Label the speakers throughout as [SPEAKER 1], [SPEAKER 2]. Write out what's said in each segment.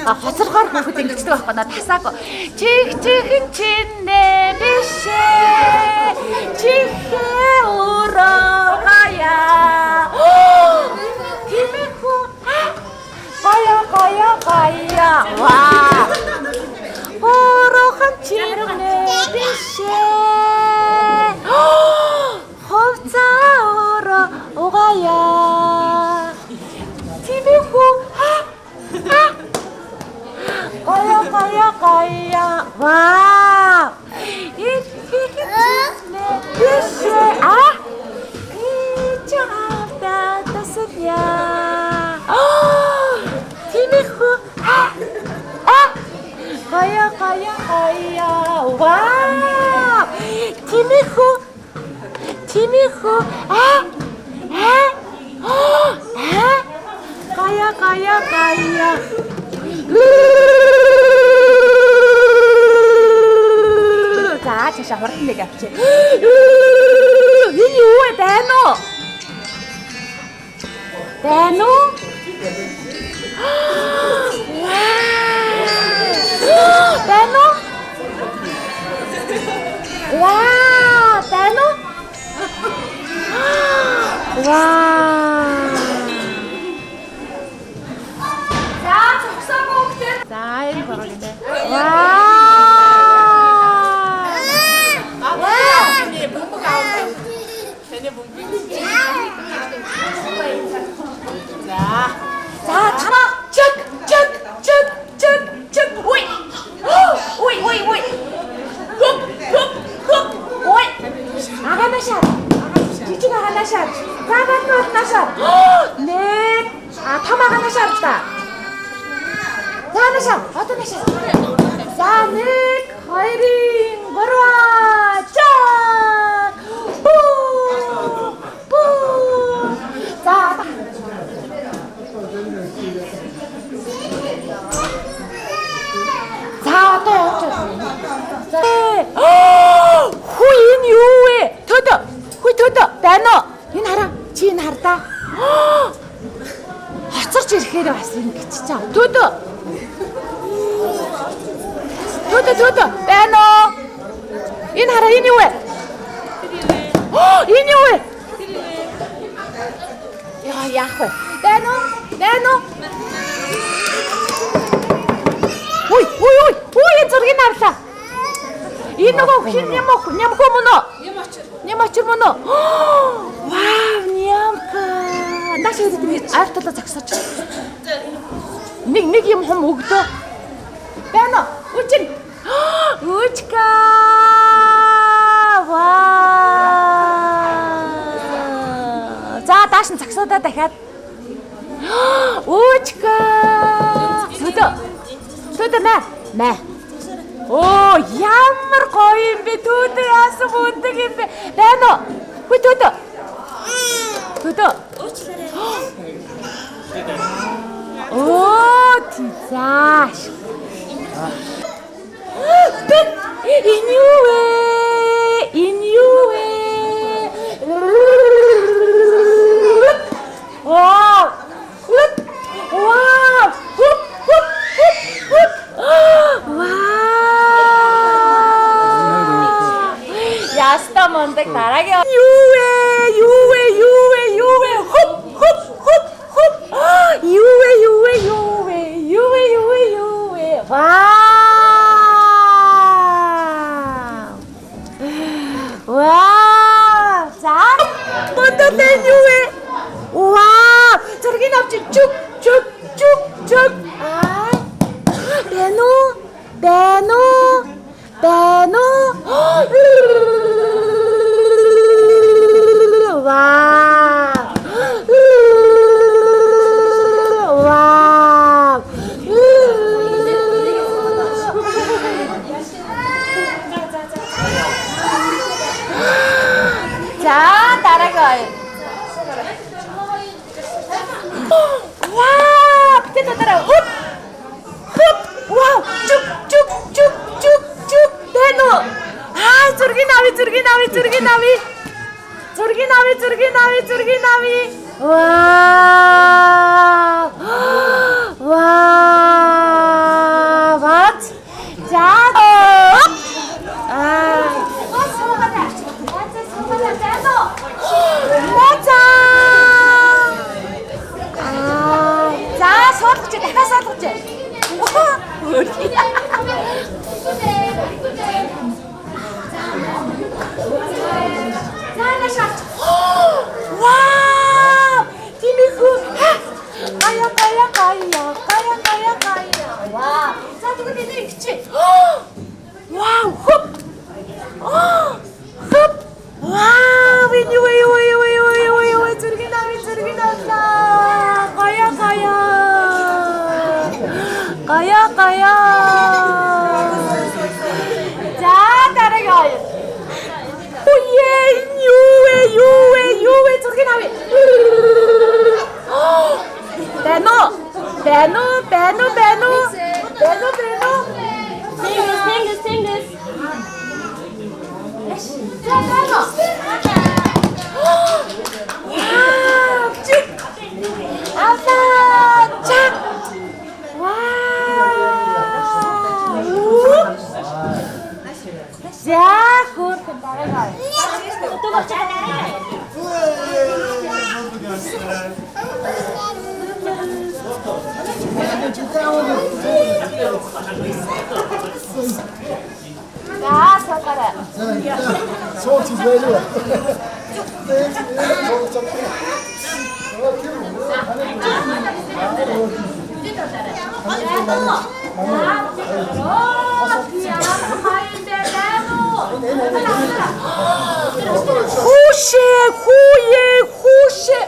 [SPEAKER 1] Хоцоргоор хүүхэд ингэдэг байхгүй наа тасаагүй. Чих чихэн чинээ бишээ. Чихээ өрөө гаяа. Тимэхүү. Гаяа гаяа гаяа. Ваа. Хөрөхан чинээ бишээ. Хувцаа өрөө угаяа. Тимэхүү. Гаяа гаяа гаяа. Вау. Их бишээ. А? Ичаавда тасня. Тимэхүү. А? Гаяа гаяа гаяа. Вау. Тимэхүү. Тимэхүү. А? А? А? Гаяа гаяа гаяа. За цаашаа хурдан нэг авчи. Энэ юу вэ? Байна уу? Байна уу? Вау! Байна уу? Вау! Байна уу? Вау! За зогсоогүй хүүхдээ. За энэ бороо гинэ. Вау!
[SPEAKER 2] Таны бөмбөг авах. Таны бөмбөг. За.
[SPEAKER 1] За чамаа чиг чиг чиг чиг чиг үй. Үй үй үй. Хөп хөп хөп. Ой. Агаанашаа. Жижиг агаанашаа. За бат наашаа. Нэг а том агаанашаа л да. За наашаа. Одоо наашаа. За 1 2 3 ча. Бүү. Бүү. За За одоо явж байна. За. Хүү энэ юу вэ? Төдө. Хүү төдө. Байна уу? Энэ хараа. Чи энэ хар та. Хоцорч ирэхээр бас ингэж чаа. Төдө. Төдө төдө. Байна уу? Энэ хараа энэ юу вэ? Энэ юу вэ? Яа яах вэ? Байна уу? Байна уу? Үй, үй, үй, үй, энэ зургийг харлаа. Энэ нөгөө хин ням нямхөө мөн үү?
[SPEAKER 2] Ням очир.
[SPEAKER 1] Ням очир мөн үү? Вау, нямка. Наш хэрэд нэг ойр талаа зогсооч. Нэг нэг юм хум өгдөө. Байна уу? Үчин. Үчка. Вау. За дааш нь зогсоодаа дахиад. Үчка. Төдөө. Төдөө мэ. Мэ. Оо, ямар гоё юм бэ? Төдөө яасан мундаг юм бэ? Байна уу? Хүй төдөө. Төдөө.
[SPEAKER 2] Уучлаарай.
[SPEAKER 1] Оо, тийзааш. Тэт энэ юу вэ? Энэ юу вэ? Вау! Вау! Хуп хуп хуп хуп. Вау! Яста мундаг дараагийн юу вэ? Юу вэ? Юу вэ? Юу вэ? Хуп хуп хуп хуп. Юу вэ? Юу вэ? Юу вэ? Юу вэ? Юу вэ? Юу вэ? Вау! Вау! За, мундаг юу вэ? Вау! Зургийг авч чүк чүк чүк чүк. Аа. Байна уу? Байна уу? Байна уу? Вау! Вау! За дараагийн хоёр. Вау! Бид дараа хөп хөп вау! Чүк чүк чүк чүк чүк байна уу? Аа зургийг авъя, зургийг авъя, зургийг авъя. Зургийг авъя, зургийг авъя, зургийг авъя. Вау! Вау! саалгаж, дахиад саалгаж. За наашаа. Вау! Тимэхүү. Гая гая гая. Гая гая гая. Вау. За тэгвэл энэ ингэчээ. Вау, хөп. Хөп. Вау, энэ юу юу юу юу юу юу зүргийн авъя, зүргийн авлаа. Гая гая. Гая гая. За дараагийн хоёр. Үе, юу вэ, юу вэ, юу вэ, зургийг авъя. Байна уу? Байна уу? Байна уу? Байна уу? Байна уу? Байна уу?
[SPEAKER 3] Тэнгис, тэнгис, тэнгис.
[SPEAKER 1] За байна уу? Вау, чик. Авлаа. Чак. Вау. За хөөрхөн дараагийн хоёр. За сакара.
[SPEAKER 4] Сууч байлаа.
[SPEAKER 1] Хүүшээ, хүүе, хүүшээ.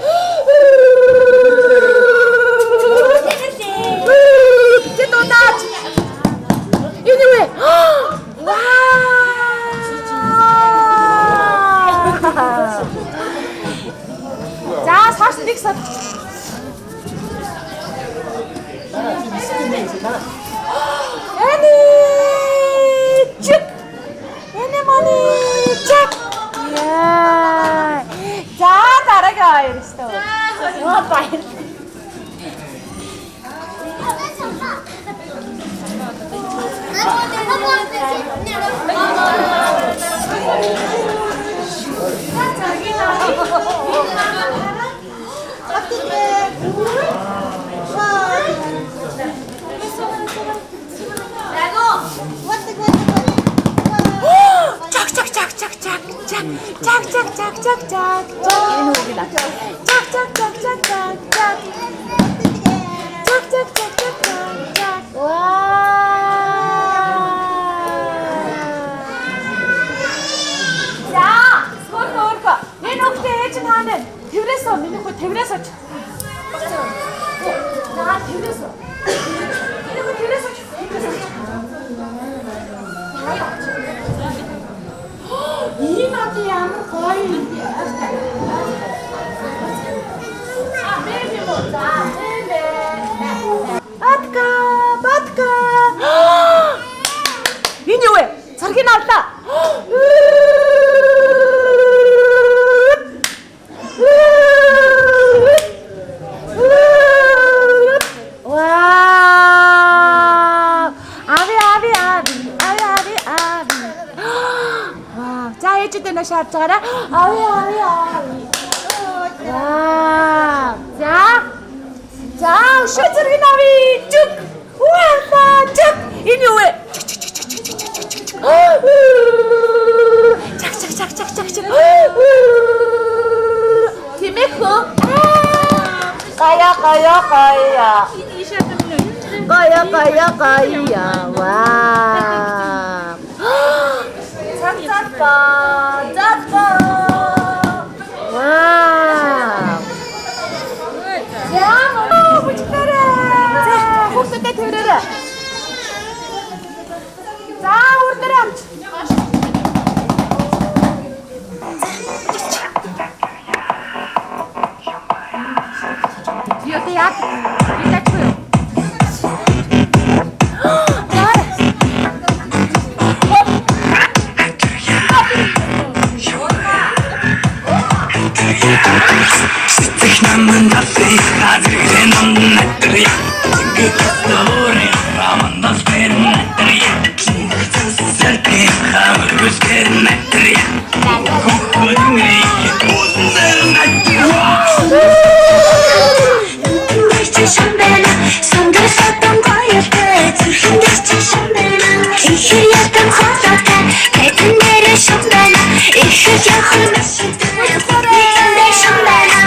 [SPEAKER 1] Битээ дуудаач. Энэ юу вэ? Вау! За, саш нэг сад. Эни чик. Эни мани чик. Яа. За, дараагийн хоёр өстөө. Йоо, баяр. Чак чак чак чак чак чак чак чак чак чак чак чак. Энэ үгийг лаа. Чак чак чак чак чак чак. Чак чак чак чак чак чак. Вау! За, өөрхөө өөрхөө. Энэ хүүхдээ ээж нь хаана вэ? Тэврээс оо, миний хүү тэврээс оч. За, тэврээс оо. Миний хүү тэврээс оч. Энэ одоо ямар гоё юм бэ? А, бэби юм уу? За, бэби. Батка, батка. Энэ юу вэ? Царгийг авлаа. Вау! Ави, ави, ави, ави, ави, ави. Вау! За ээжүүдээ нааш харж байгаарай. Ави, ави, ави. Вау! За. За, өшөө зэрэг ави. Чүк. Уалаа, чүк. Энэ юу вэ? Чүк чүк чүк чүк чүк чүк чүк чүк. Чак чак чак чак чак чак. Тимэхүү. Гая гая гая. Гая гая гая. Вау. Цак цак ба. Цак ба. Вау. За, бүжгээрээ. За, хүүхдүүдэд тэрээрээ. За, үр дээрээ амч. Юу тэ яа? Би тачгүй юу? За.
[SPEAKER 5] Сэтгэх намын талыг газрын намын натрия. Гүтсөрэ рамандас бэр натрия. Сэртэ хамргүсгэр натрия. Хөхөдний үзэр натрия.
[SPEAKER 3] Шамбэла.
[SPEAKER 4] Амьдрал одон гоётой, зүрхэн дээр чинь шин байна. Ихэр ятан хоолойтой, тайзан дээр шин байна. Ихэд явах машинтай, нийтэн дээр шин байна.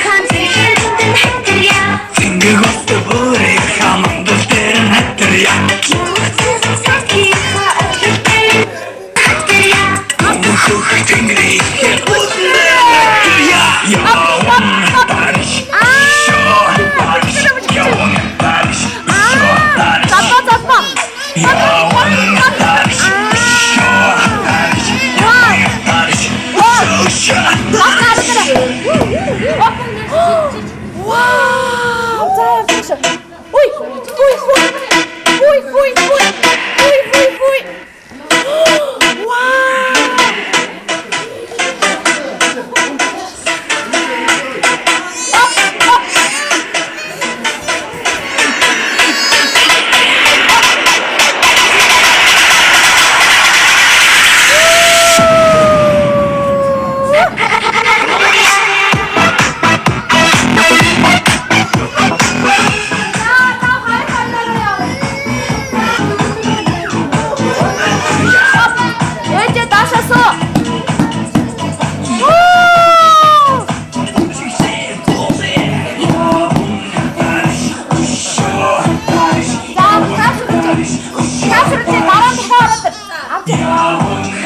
[SPEAKER 4] Хан зэрхэрдэн хэтэрья.
[SPEAKER 5] Цэнгэг өстө бүрийг хамандал дээр нь хатэрья.
[SPEAKER 4] Юуцсан сакиха өглөтэй хэтэрья.
[SPEAKER 5] Хөх тэнгэрийг үднэр хатэрья. Яван тариш. Шоо тариш. Яван тариш. Шоо тариш.
[SPEAKER 1] Залбаа залбаа.
[SPEAKER 5] Яван тариш. Шоо тариш. Яван тариш. Шоо
[SPEAKER 1] Вау! За явж. Ой, ой, ой. Ой, ой, ой. Ой, ой, ой. Вау! Ээжээ даашаа суу. За, тааш үржээ. Тааш үржээ дараа нь тухай ороод ир. Авч.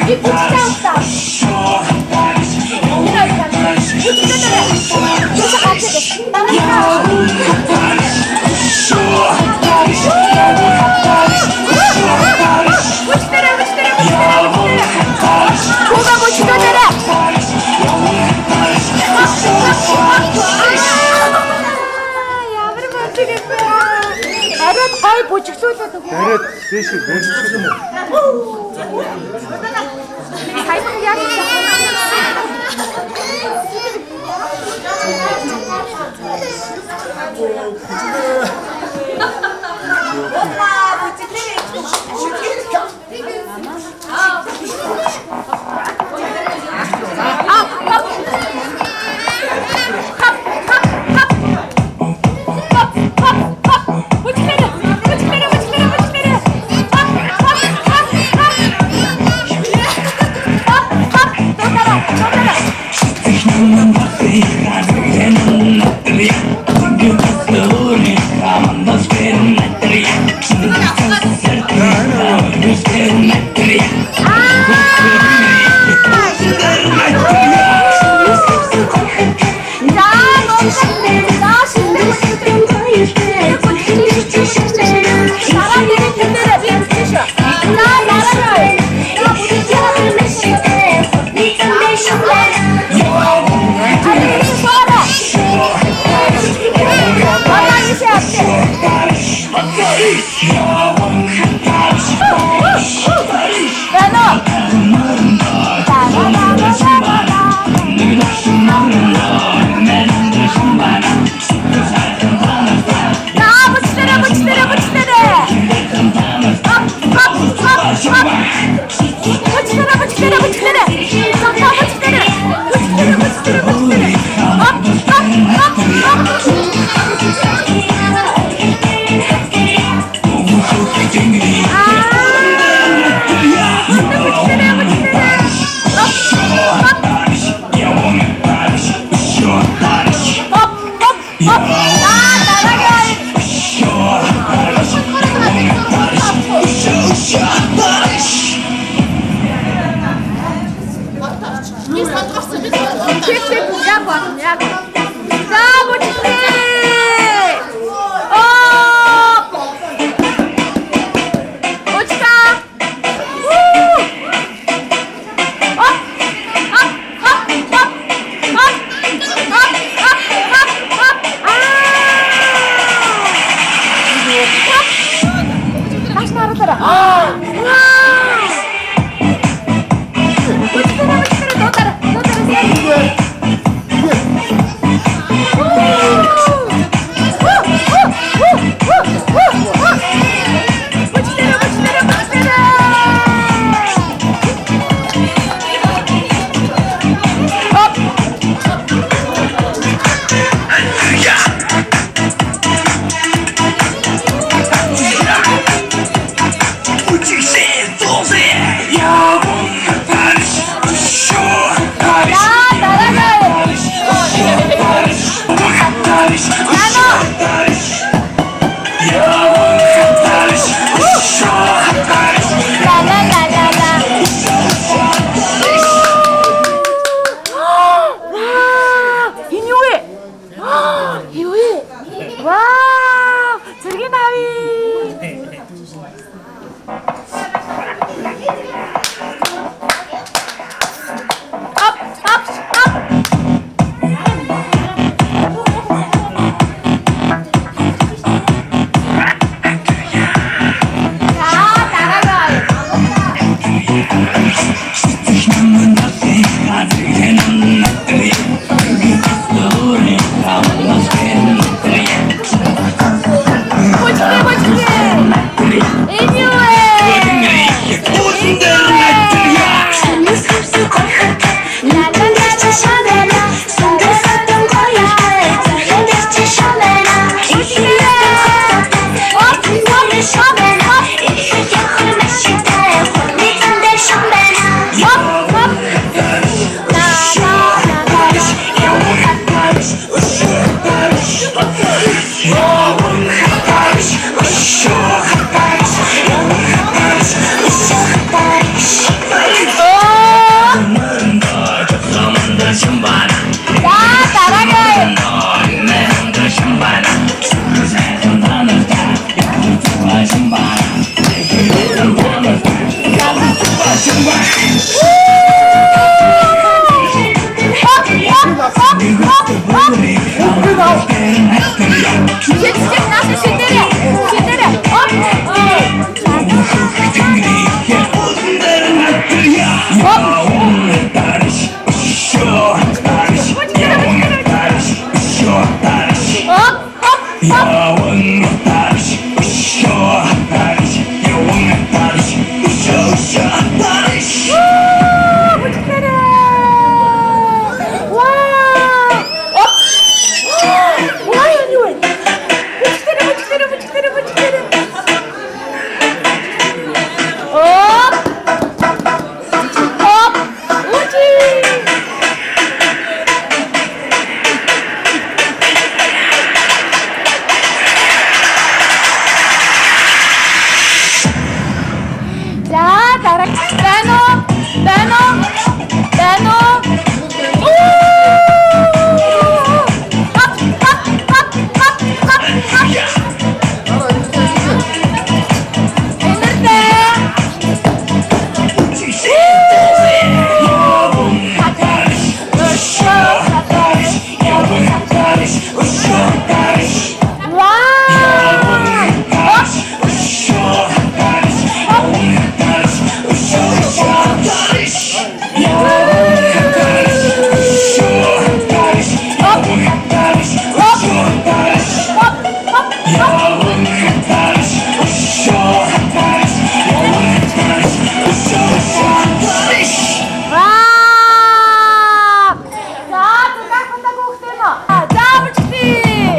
[SPEAKER 1] Би бүжтэй авсан. Энэ хоёр тань. Бүжтэй дээр. Юуса гач дээ. Дараа нь. Бүжтэй бүжтэй бүжтэй бүжтэй. Бууга бүжтэй дээр. Ямар бүжиг юм бэ? Арайд гой бүжиглүүлээд өгөө.
[SPEAKER 6] Бариад дээшээ божигдох юм уу?
[SPEAKER 1] Саяхан яг Вау! Зэргийн авъя. Ап, ап, ап. За, дараагийн. Бүжигтэй, бүжигтэй. Энэ юу вэ? За, дараагийн. Чиг, чиг, наас шидэрэ. Шидэрэ. Оп. Оп, оп. Бүжигтэрэ. Вау! Оп. Вау, энэ юу вэ? Бүжигтэрэ, бүжигтэрэ, бүжигтэрэ, бүжигтэрэ. Оп. Оп. Үжи. За, дараа байна уу? Байна уу? Байна уу? Уу! Хоп, хоп, хоп, хоп, хоп, хоп. Энертэй. Вау! Оп. Хоп, хоп. Вау! За, зугаахтаа хүүхдээ нөө. За, бүжиглээ.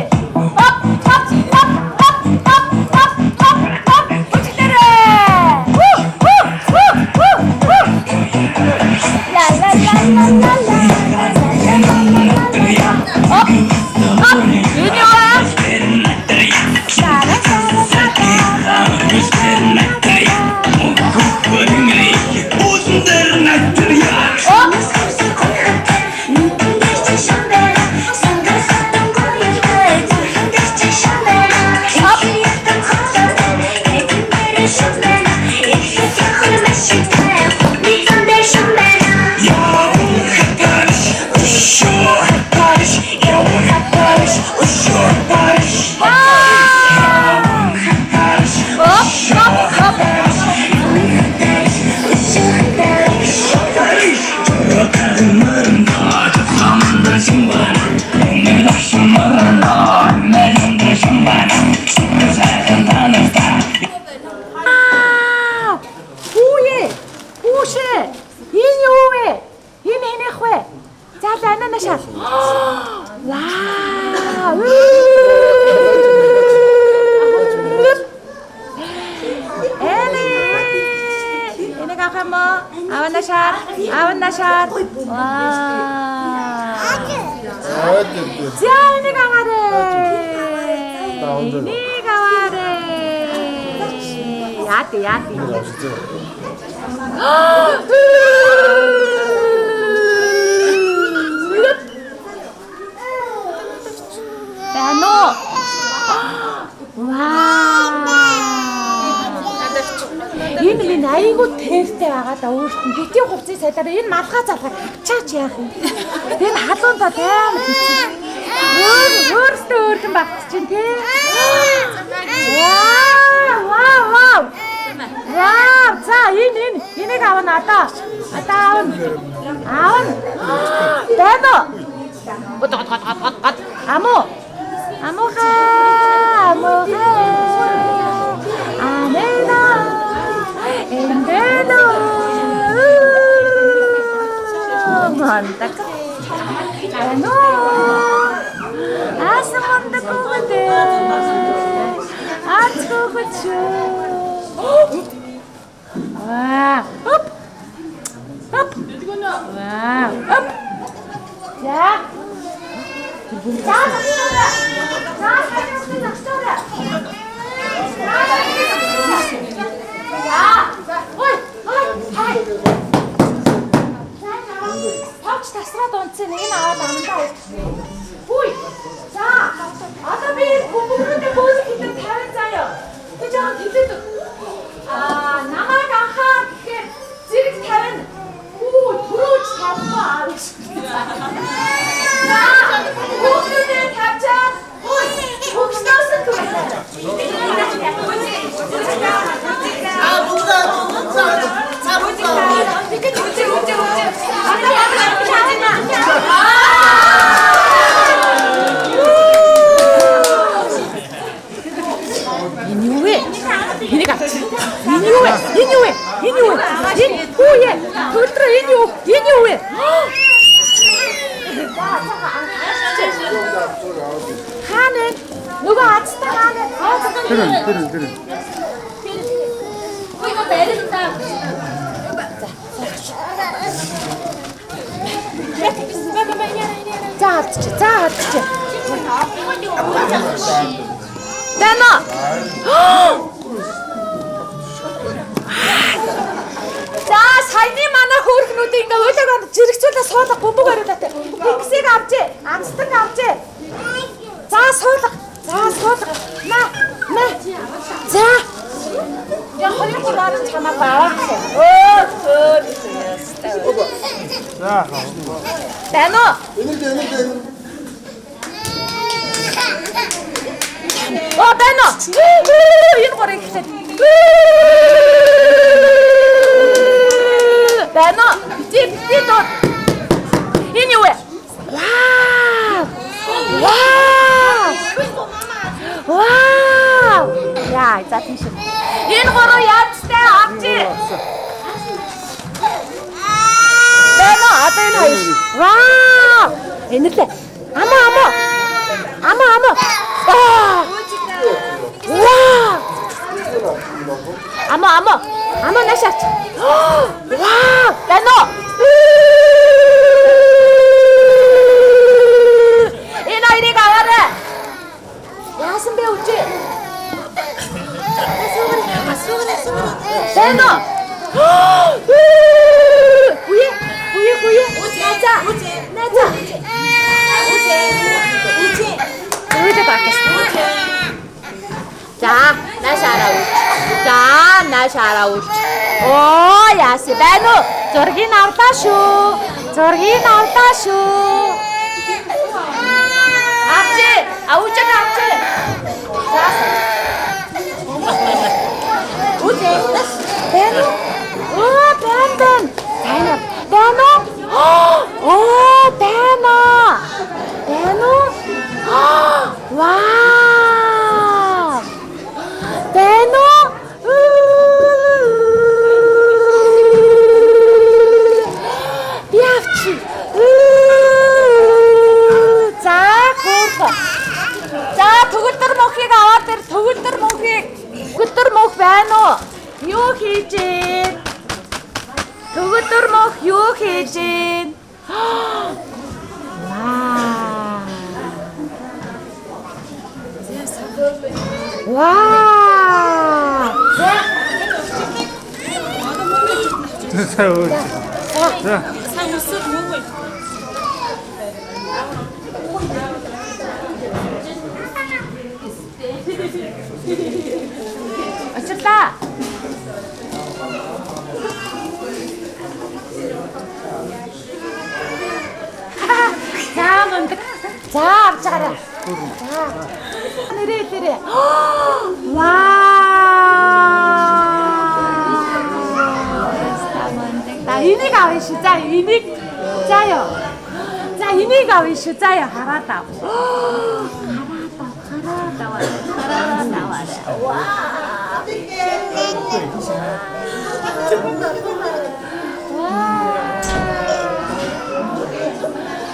[SPEAKER 1] Хоп, хоп, хоп, хоп, хоп, хоп, хоп, хоп. Бүжиглээрэй. Хүү, хүү, хүү, хүү, хүү. Ла ла ла ла ла ла. Хоп, хоп. Энэ юу вэ? Оп. Оп, хоп, хоп. Аа! Хүүе! Хүүшээ! Энэ юу вэ? Энэ хэнийх вэ? За лана нашаа. Вау! Эли! Энийг авах юм уу? Авна шаар. Авна шаар. Вау! За энийг аваарэ. Энийг аваарэ. Яа тий, яа тий. Байна уу? Айгуу тэртэй байгаа да өөрт нь битгий хувцсыг солиороо энэ малгай залгаа авчаач яах юм. Тэр халуун тал амар хэцүү. Өөрөөсөө өөрхөн багт чинь тий. Вау, вау, вау. Вау, за энэ энийг авна одоо. Одоо авна. Авна. Байна уу? Гот гот гот гот гот. Амуу. Амууха, амууха. Анена. Эндэнэ. Мандак. Ано. Аса мандак өгдөө. Ац өгч. Ваа. Оп. Оп. Ваа. Оп. За. За, за, за. За. Ой, ой, хай. Тавч тасраад унтсан энэ аваад амандаа уулзсан. Хүй. За. Одоо би бөмбөгрүүдээ бөөлөх хэдэн 50 заяа. Тэ жоохон тэлээд. Аа, намайг анхаар гэхээр зэрэг 50. Хүү, түрүүж тавихгүй аа гэж. За. Бөмбөгрүүдээ тавьчаад хүй, хөгжнөөс нь түрүүлээ.
[SPEAKER 2] Аа, бүгд за за бүгд.
[SPEAKER 1] Энэ юу вэ? Энийг авч. Энэ юу вэ? Энэ юу вэ? Энэ юу вэ? Энэ хүү ээ. Төгөлдрөө энэ юу? Энэ юу вэ? Хаана? Нөгөө азтай хаана?
[SPEAKER 6] Тэр.
[SPEAKER 3] Хөөе барин та.
[SPEAKER 1] За алдчих. За алдчих. Дана. За саяны манай хөөрхнүүдийг ингээ уйлаг жирэгцүүлээ суулга бөмбөг хариулаатай. Тэнгисийг авчээ. Амстан авчээ. За суулга. За суулга. На. На. За. Я хоёр гурван чамааг аваад. Өө хөөр.
[SPEAKER 6] За.
[SPEAKER 1] Дана.
[SPEAKER 6] Энэ.
[SPEAKER 1] Оо байна. Энэ гурыг эхлээд. Байна. Би доо. Энэ юу вэ? Вау! Вау! Вау! Яа, за тийш. Энэ гурав ядтай авчи. Байна. Одоо энэ хоёр. Вау! Энэ л. Ама ама. Ама ама. Аа! Вау! Ама ама. Ама нааш авч. Вау! Байна. Энэ хоёрыг аваарай. Яасан бэ үжи? Байна. Үе, үе, үе. Наза. Наза. Үжи. Үжи багс. За, наашаараа үлч. За, наашаараа үлч. Оо, яасан байна уу? Зургийг авлаа шүү. Зургийг авлаа шүү. Авчи, авчиг авчи. За. Үжи. Байна уу? Оо, байна байна. Байна. Байна уу? Оо, байна. Байна уу? Вау! Байна уу? Би авчи. За, хөөрхөн. За, төгөлдөр мөнхийг аваад ир, төгөлдөр мөнхийг. Төгөлдөр мөнх байна уу? Юу хийж ийн? Төгөлдөр мөнх юу хийж ийн? Вау! Вау!
[SPEAKER 6] За өөр. За.
[SPEAKER 2] Сайн өсөд мөнгө.
[SPEAKER 1] Очрлаа. За авч байгаарай. За. Нэрээ нэрээ. Вау! За энийг авъя шүү. За энийг за ёо. За энийг авъя шүү. За ёо хараад ав. Хараад ав. Хараад аваарай. Хараад аваарай. Вау!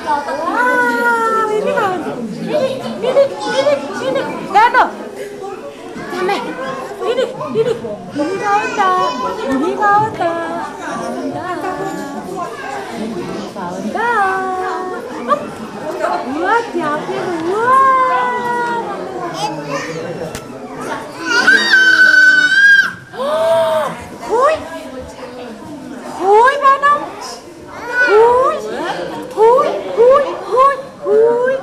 [SPEAKER 1] Вау! Энийг авъя. Энийг энийг энийг энийг байна уу? Тамэ. Энийг энийг энийг авъя та. Энийг авъя та. Авъя. What happened? Wow! Хүй! Хүй байна уу? Хүй! Хүй! Хүй! Хүй! Хүй!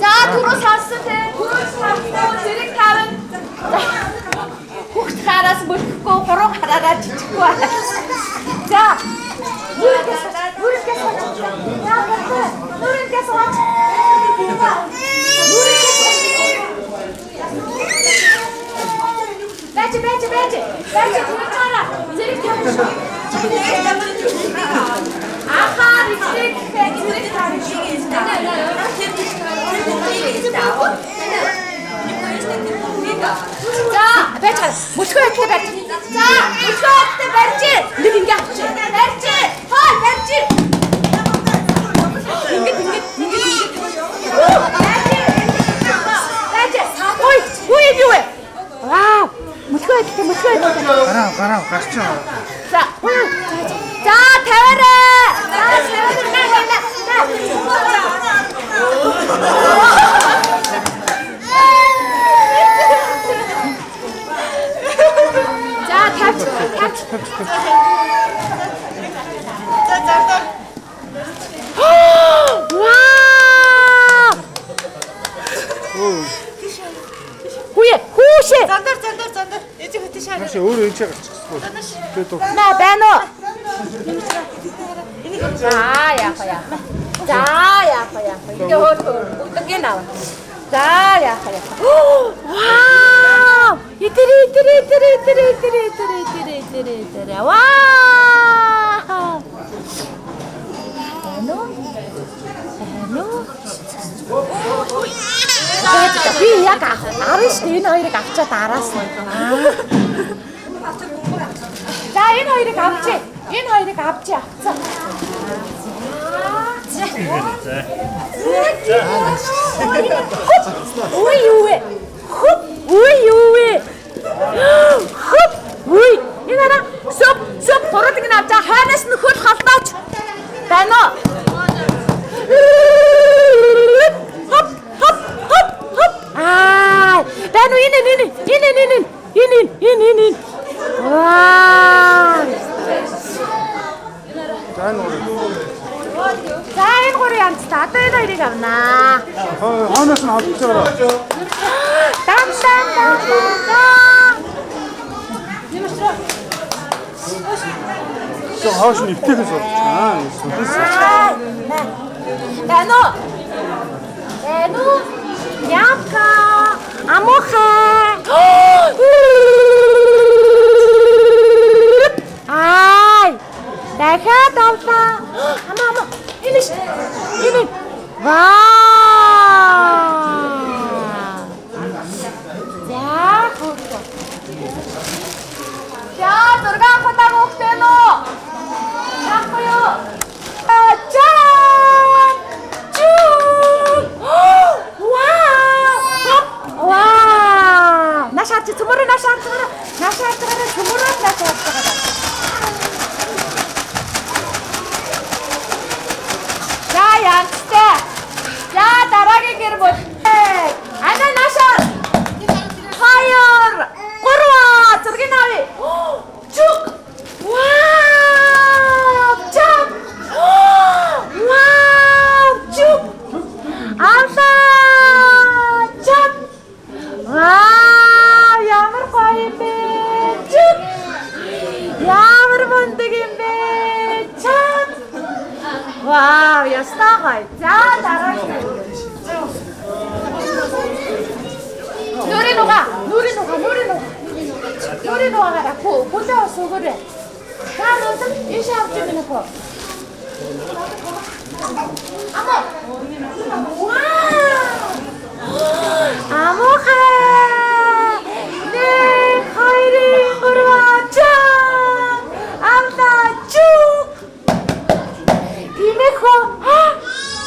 [SPEAKER 1] За түрүү сонссон те түрүү сонссон зэрэг таван хүүхд хараас мөлхөхгүй хуруу хараараа жижиггүй байна. За нүрэнкээс нүрэнкээс яа гэх нүрэнкээс ууч нүрэнкээс байж байж байж байж түрүү чараа зэрэг таван шүү. Ахаар ихтэй зэрэг таван шүү. За, байж байгаа. Мөлхөө хэдтэй барьж. За, мөлхөө хэдтэй барьж. Нэг ингэ авчи. Барьж. Хой, барьж. Ингээд ингээд ингээд ингээд. Барьж. Ой, ой юу вэ? Вау. Мөлхөө хэдтэй, мөлхөө хэдтэй.
[SPEAKER 6] Гараа гараа гарч байгаа.
[SPEAKER 1] За. За, тавиарай. За, тавиарай. За, тавьч, тавьч.
[SPEAKER 2] За за.
[SPEAKER 1] Вау! Хүүе, хүүшээ.
[SPEAKER 2] Зандар зандар зандар. Ээж хөтэ шаа.
[SPEAKER 6] Наашаа өөрөө энэ ч гарчихсан. Тэгээд
[SPEAKER 1] Наа байна уу? За, яах вэ? За, яах вэ? Яах вэ? Ингээ хөөр хөөр. Бүгднгийн ав. За, яах вэ? Вау! Идэрэ идэрэ идэрэ идэрэ идэрэ идэрэ идэрэ идэрэ идэрэ. Вау! Байна уу? Байна уу? Би яг арна шүү дээ. Энэ хоёрыг авчаад араас нь. За энэ хоёрыг авчи. Энэ хоёрыг авчи авцаа. За. Ой юу вэ? Хөп. Ой юу вэ? Хөп. Ой. Энэ хараа. Сөп сөп гурван авч байгаа. Хойноос нь хөл холдооч. Байна уу? Хоп хоп хоп хоп. Аа. Байна уу? Энэ энэ энэ энэ энэ энэ энэ энэ энэ. Вау.
[SPEAKER 6] За энэ гурав.
[SPEAKER 1] За энэ гурван янзтай. Одоо энэ хоёрыг авнаа.
[SPEAKER 6] Хойноос нь холдож байгаа.
[SPEAKER 1] Дан дан дан дан.
[SPEAKER 6] Жо хоош нь эвтэйхэн суулж. Аа, сүлээс.
[SPEAKER 1] Байна уу? Байна уу? Ямка. Амуха. Ай. Дахиад авлаа. Ама ама. Энэ ш. Энэ. Вау. За хөөрхөн. За 6 удаа хүүхдээ нөө. Яахгүй юу? Чаа. Чүү. Вау. Вау. Наш харж цөмөрөө наш харж байгаа. Наш харж байгаа цөмөрөө наш харж байгаа. За янзтай. За дараагийн гэр бүл. Ана наашаар. 2 3 зургийг авъя. Чүк. Вау! Чак. Вау! Чүк. Авлаа. Ястай гоё. За дараагийн. Нүрийн угаа, нүрийн угаа, нүрийн угаа. Нүрийн угаагаараа хүлээ ус өгөөрэй. За нуудаг ийш авч юм нөхөө. Амаа. Вау! Амуухай! Нэг, хоёр, гурван, чаг! Амлаа, чүг! Тимэхөө!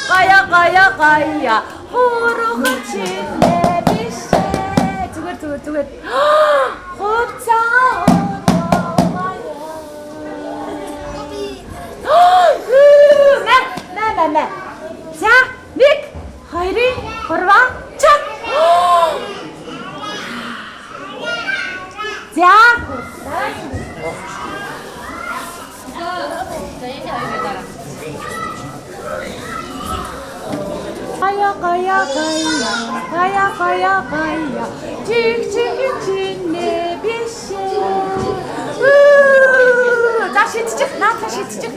[SPEAKER 1] Гая, гая, гая! Хуруухан чинээ биш ээ. Зүгээр, зүгээр, зүгээр. Хувцаа Мэ, мэ, мэ, мэ. За, 1, 2, 3, чаг. За. Гая, гая, гая, гая, гая, гая. Чих, чих, чинээ биш ээ. За шидчих, наадлаа шидчих.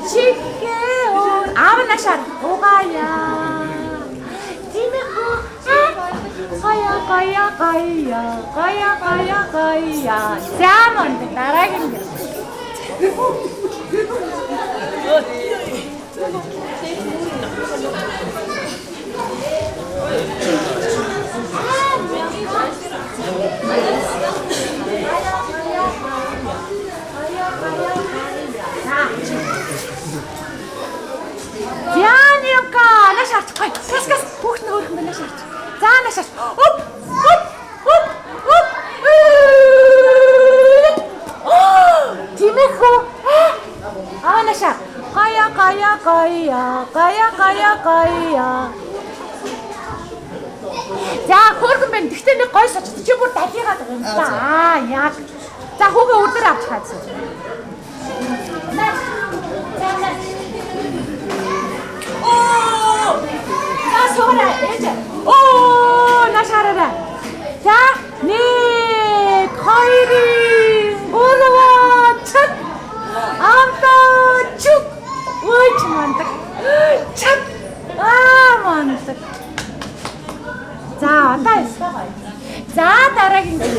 [SPEAKER 1] Чихээ өөр аав наашаар угаая. Тимэхүү гая, гая, гая, гая, гая, гая. За манд дараагийн гэр. Зяанька, нааш арч. Гай, гас гас хүүхд нь хөөрхөн байна нааш арч. За нааш арч. Оп, оп, оп, оп. Тимэхүү. Аа наашаа. Гая, гая, гая, гая, гая, гая. За хөөрхөн байна. Тэгтээ нэг гой сочт чи бүр далигаад байгаа юм да. Аа яг. За хүүгээ өдөр авч хаасан. За за. Оо! За суурай ээж. Оо, нааш хараарай. За 1 2 3 чаг. Амтаа чүг. Ой ч мандаг. Чаг. Аа мандаг. За одоо ястай гоё. За дараагийн гэр.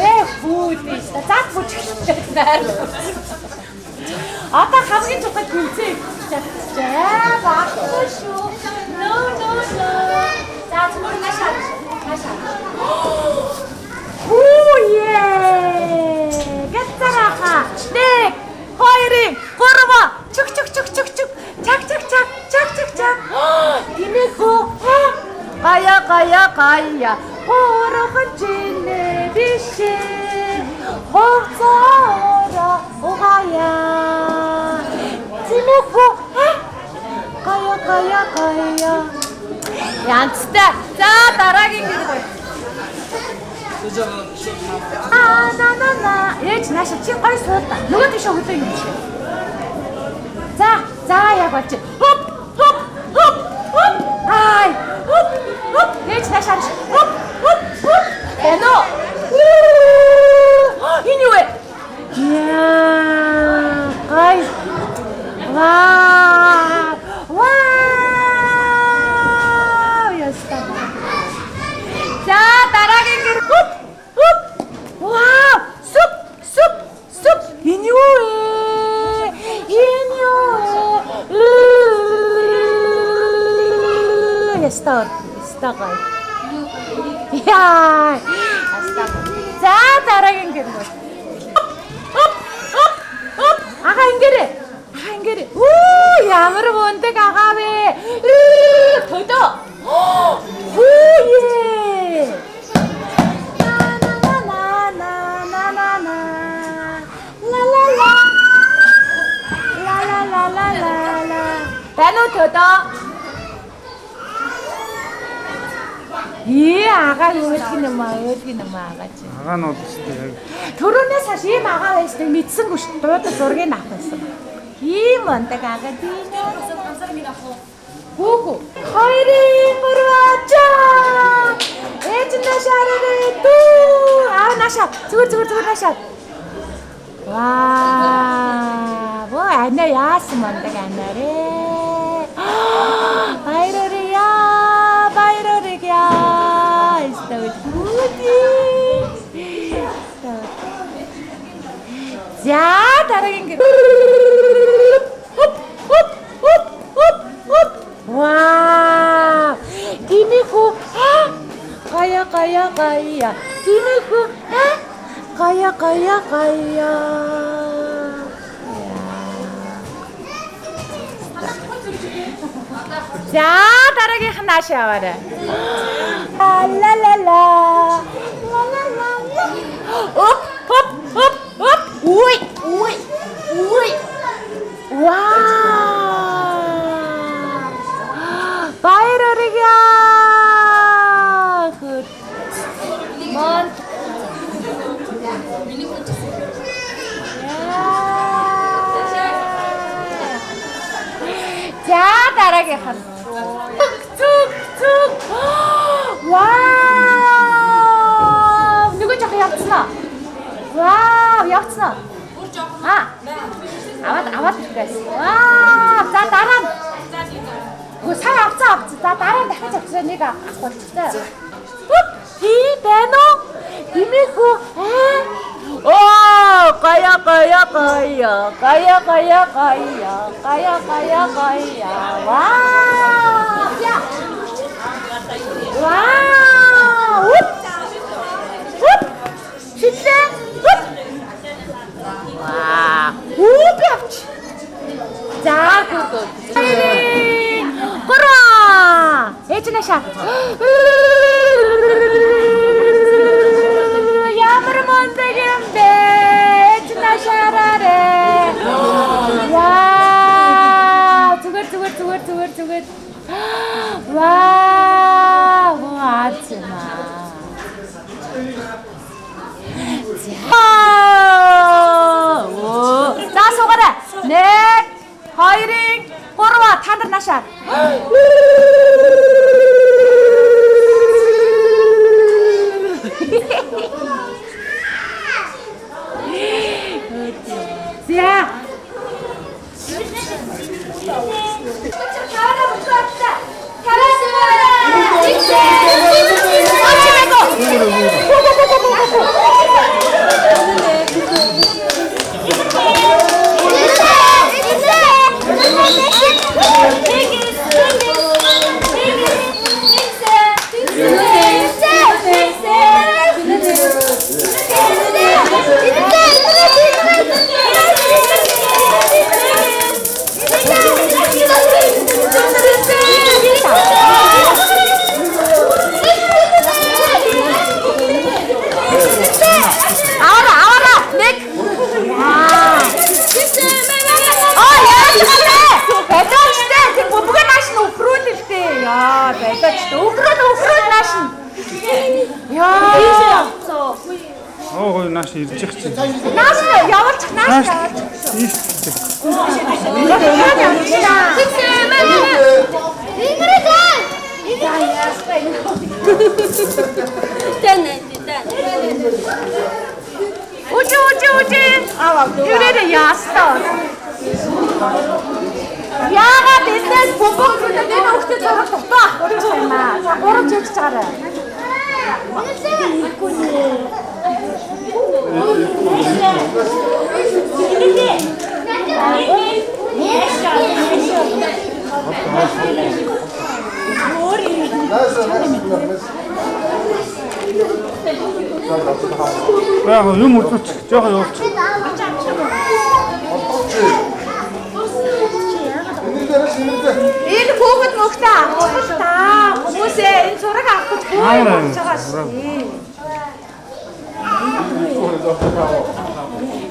[SPEAKER 1] Ээ хүү тийш. За бүжгэлтэй байр. Одоо хамгийн чухал тэмцээн чадчихжээ. Баггүй шүү. No no no. За зүгээр нааш харж. Нааш харж. Хүү ээ. Гацараха. 1 2 3 чүк чүк чүк чүк чүк. Чак чак чак чак чак чак. Тимэхүү. Гая гая гая. Хуруухан чинээ биш ээ. Хувцаараа угаая. Тимэхүү. Гая гая гая. Янцтай. За дараагийн гэр гоё. Аа на на на. Ээж наашаа чи гоё суул та. Нөгөө тийшээ хөдөө юм шиг. За за яг болж. Хоп хоп хоп хоп. Ай. Хоп хоп. Ээж наашаа. Хоп хоп хоп. Эно. Энэ юу вэ? Яа. Гай. Вау. Вау. Яста. За дараагийн гэр. Хоп хоп. Вау. Суп суп суп. Энэ юу вэ? Энэ юу вэ? Яста. Яста гай. Яа. Яста. За дараагийн гэр. Хоп хоп хоп. Ага ингээрэ. Ага ингээрэ. Үу ямар мундаг агаа вэ? Төдөө. Хүү. На на на на на на на. Ла ла ла. Ла ла ла ла ла ла. Байна уу төдөө? Ээ агаа өөдгөн юм аа, өөдгөн юм аа агаа чи.
[SPEAKER 6] Агаа нь бол өстэй яг.
[SPEAKER 1] Төрөөнөөс хойш ийм агаа байсныг мэдсэнгүй шүү. Дуудаж зургийг авах байсан. Ийм мундаг агаа тийм ээ. Хүүхүү. 2 3 чаа. Ээж наашаарэ дүү. Аа наашаа. Зүгээр зүгээр зүгээр наашаа. Ваа, боо анаа яасан мундаг анаарэ. Баяр хүргье. Баяр хүргье. Став гүди. За дараагийн гэр. Хоп хоп хоп хоп хоп. Вау. Тимэхүү. Гая гая гая. Тимэхүү. Гая гая гая. За дараагийнх нь нааш яваарай. Ла ла ла. Ла ла ла. Оп хоп хоп хоп. Ой ой ой. Вау! Баяр хүргье. Хөт. Мон. За дараагийнх нь. Зүг зүг. Вау! Нөгөө жоох явцсан уу? Вау, явцсан уу? Бүр жоох. Аа. Аваад аваад ирэх байсан. Вау! За дараа нь. Үгүй сая авцсан авцсан. За дараа нь дахиж авцсан нэг авах болчихтой. Хөп! Тий байна уу? Тимэхүү. Аа. Оо, гая гая гая. Гая гая гая. Гая гая гая. Вау! Я. Вау! Үп! Үп! Шидлээ. Үп! Вау! Үп явч. За гү гү. Гурван. Ээж наашаа. Ямар мундаг юм бэ? Ээж наашаараарэ. Вау! Зүгээр зүгээр зүгээр зүгээр зүгээр. Вау! Аз юм аа. За суугаарай. 1 2 3 та нар наашаа. За. Аваа аваа нэг. Аа яаж вэ? Болооч тэ тэр бөмбөгөө нааш нь өхрөөл л дээ. Яа болооч тэ өхрөөл өхрөөл нааш нь. Яа.
[SPEAKER 6] Оо гой нааш ирж явах чинь.
[SPEAKER 1] Нааш нь явуулчих нааш
[SPEAKER 6] Нааш
[SPEAKER 1] нь явуулчих.
[SPEAKER 6] ийш.
[SPEAKER 1] Үжи үжи үжи. Тэрээр яасан. Яагаад эндээс бөмбөг зүлээд энэ хүүхдэд зураг дутуу авах юм аа. За гурав чийж чагаарай.
[SPEAKER 6] Яг юм үзүүлчих. Жохон явуулчих.
[SPEAKER 1] Энэ хүүхэд мөхтөө авчих л та. Хүмүүсээ энэ зураг авах гэж хүүхэд болж байгаа шүү.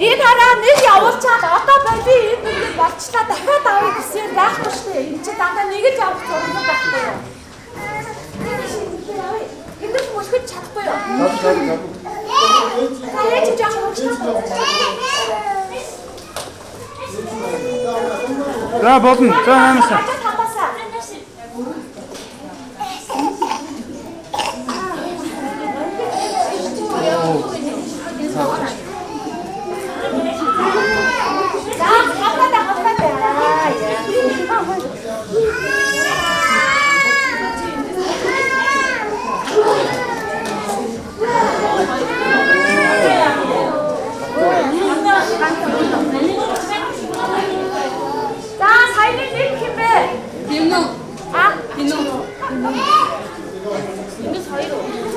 [SPEAKER 1] Энэ хараа нэг явуулчаад одоо боли энэ нүгээр болчлаа дахиад авъя гэсэн юм байхгүй шүү дээ. Энэ чинь дандаа нэг л явах зураг байхгүй юу? Тэнд мөшгөж чадахгүй юу? За яаж жоох мөшгөж.
[SPEAKER 6] За болно. За хаанасаа.
[SPEAKER 1] Талаасаа.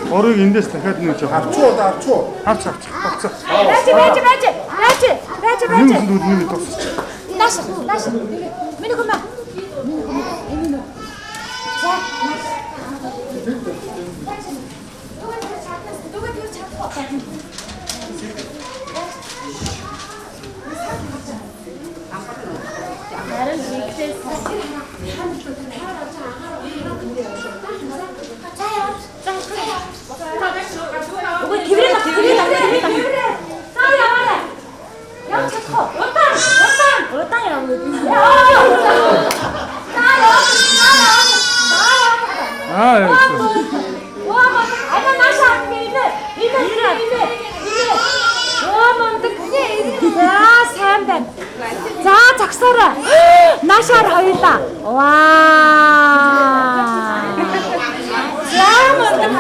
[SPEAKER 6] Гурыг эндээс дахиад нэг жоо.
[SPEAKER 7] Авчуу одоо авчуу.
[SPEAKER 6] Авч авч. Болцоо.
[SPEAKER 1] Байж байж байж. Байж байж байж.
[SPEAKER 6] Юм дүүд нэг тусч.
[SPEAKER 1] Нааш нааш. Миний хүмээ. Миний хүмээ. Энэ нөө. За нааш. Дүүгээ тэр чадахгүй.
[SPEAKER 3] Харин жинхэнэ
[SPEAKER 1] Үгүй тэрээ тэрээ тэрээ. За яваарай. Явж чадах уу? Удаан, удаан,
[SPEAKER 3] удаан явна.
[SPEAKER 1] За яв. За яв. За яв.
[SPEAKER 6] Аа яа.
[SPEAKER 1] Ваа, ана наашаа инэ. Инэ инэ инэ. Оо мундаг. За сайн байна. За зогсоорой. Наашаар хоёлаа. Ваа. За мундаг.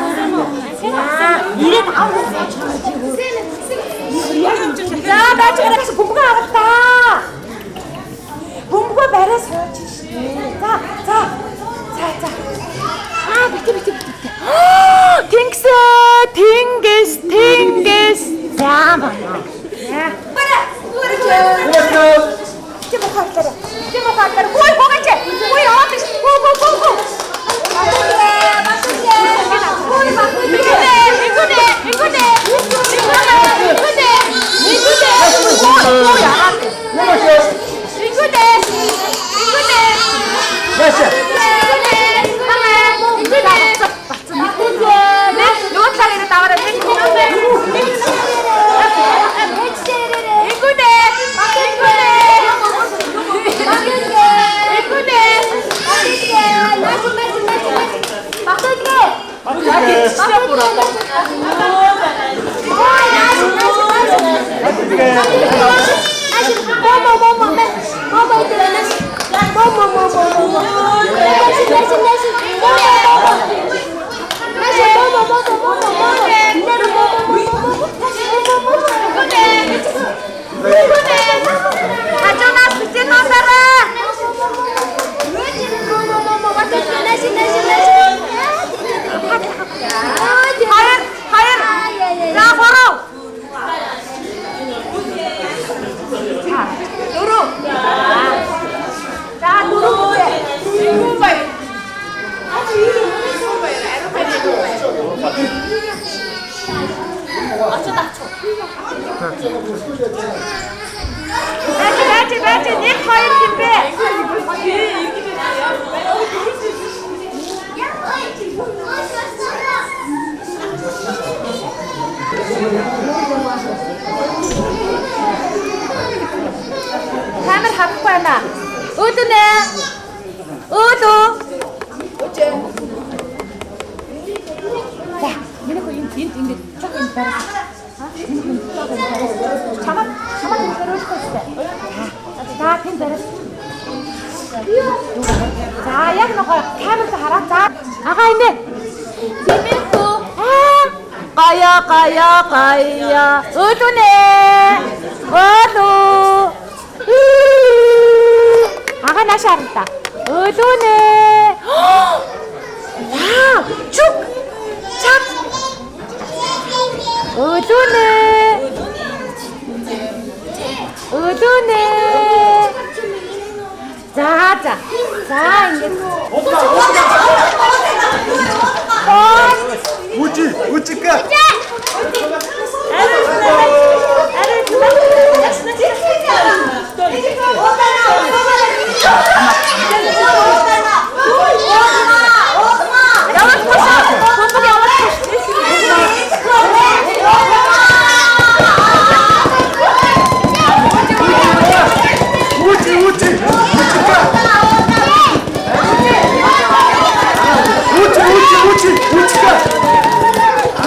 [SPEAKER 1] За ирээд ав. За байж байгаа бөмбөгөө авал та. Бөмбөгөө бариа сууж шээ. За за. За за. Аа бити бити бити. Тэнгис тэнгис тэнгис. За байна. Бараа. Чи мохорлоо. Чи мохорлоо. Хүй хөөж. Хүй яваад ш. Хүү хүү хүү хүү. Хүй хүй. Ингүнэ ингүнэ ингүнэ ингүнэ ингүнэ ингүнэ ингүнэ ингүнэ
[SPEAKER 7] Наша.
[SPEAKER 1] Ингүнэ нөгөө талаар ирээд аваарай. Ингүнэ ингүнэ ингүнэ Хажуунаас битэн ундараа. Хоёр, хоёр. За гурав. За дөрөв. За дөрөв. Байж байж байж нэг хоёр хинбэ. Камер харахгүй байна. Өлөнэ. Өлөө. За, миний хөө энд энд ингэж цог энд барай. Миний хөө цог энд барай. Чамаа чамаа энд бариулах хэрэгтэй. За, тэнд барай. За, яг нөгөө камер руу хараа. За, агаа инээ. Тимэхүү. Аа, гая гая гая. Өлөнэ. Өлөө. Агаа нааш харна та. Өлөөнэ. Вау, чүк. Чак. Өлөөнэ. Өлөөнэ. За за. За ингэж.
[SPEAKER 7] Үчи, үчика.
[SPEAKER 1] Яваад хошоо. Бөмбөг яваад.
[SPEAKER 7] Үчи, үчи, үчика. Үчи, үчи, үчи, үчика.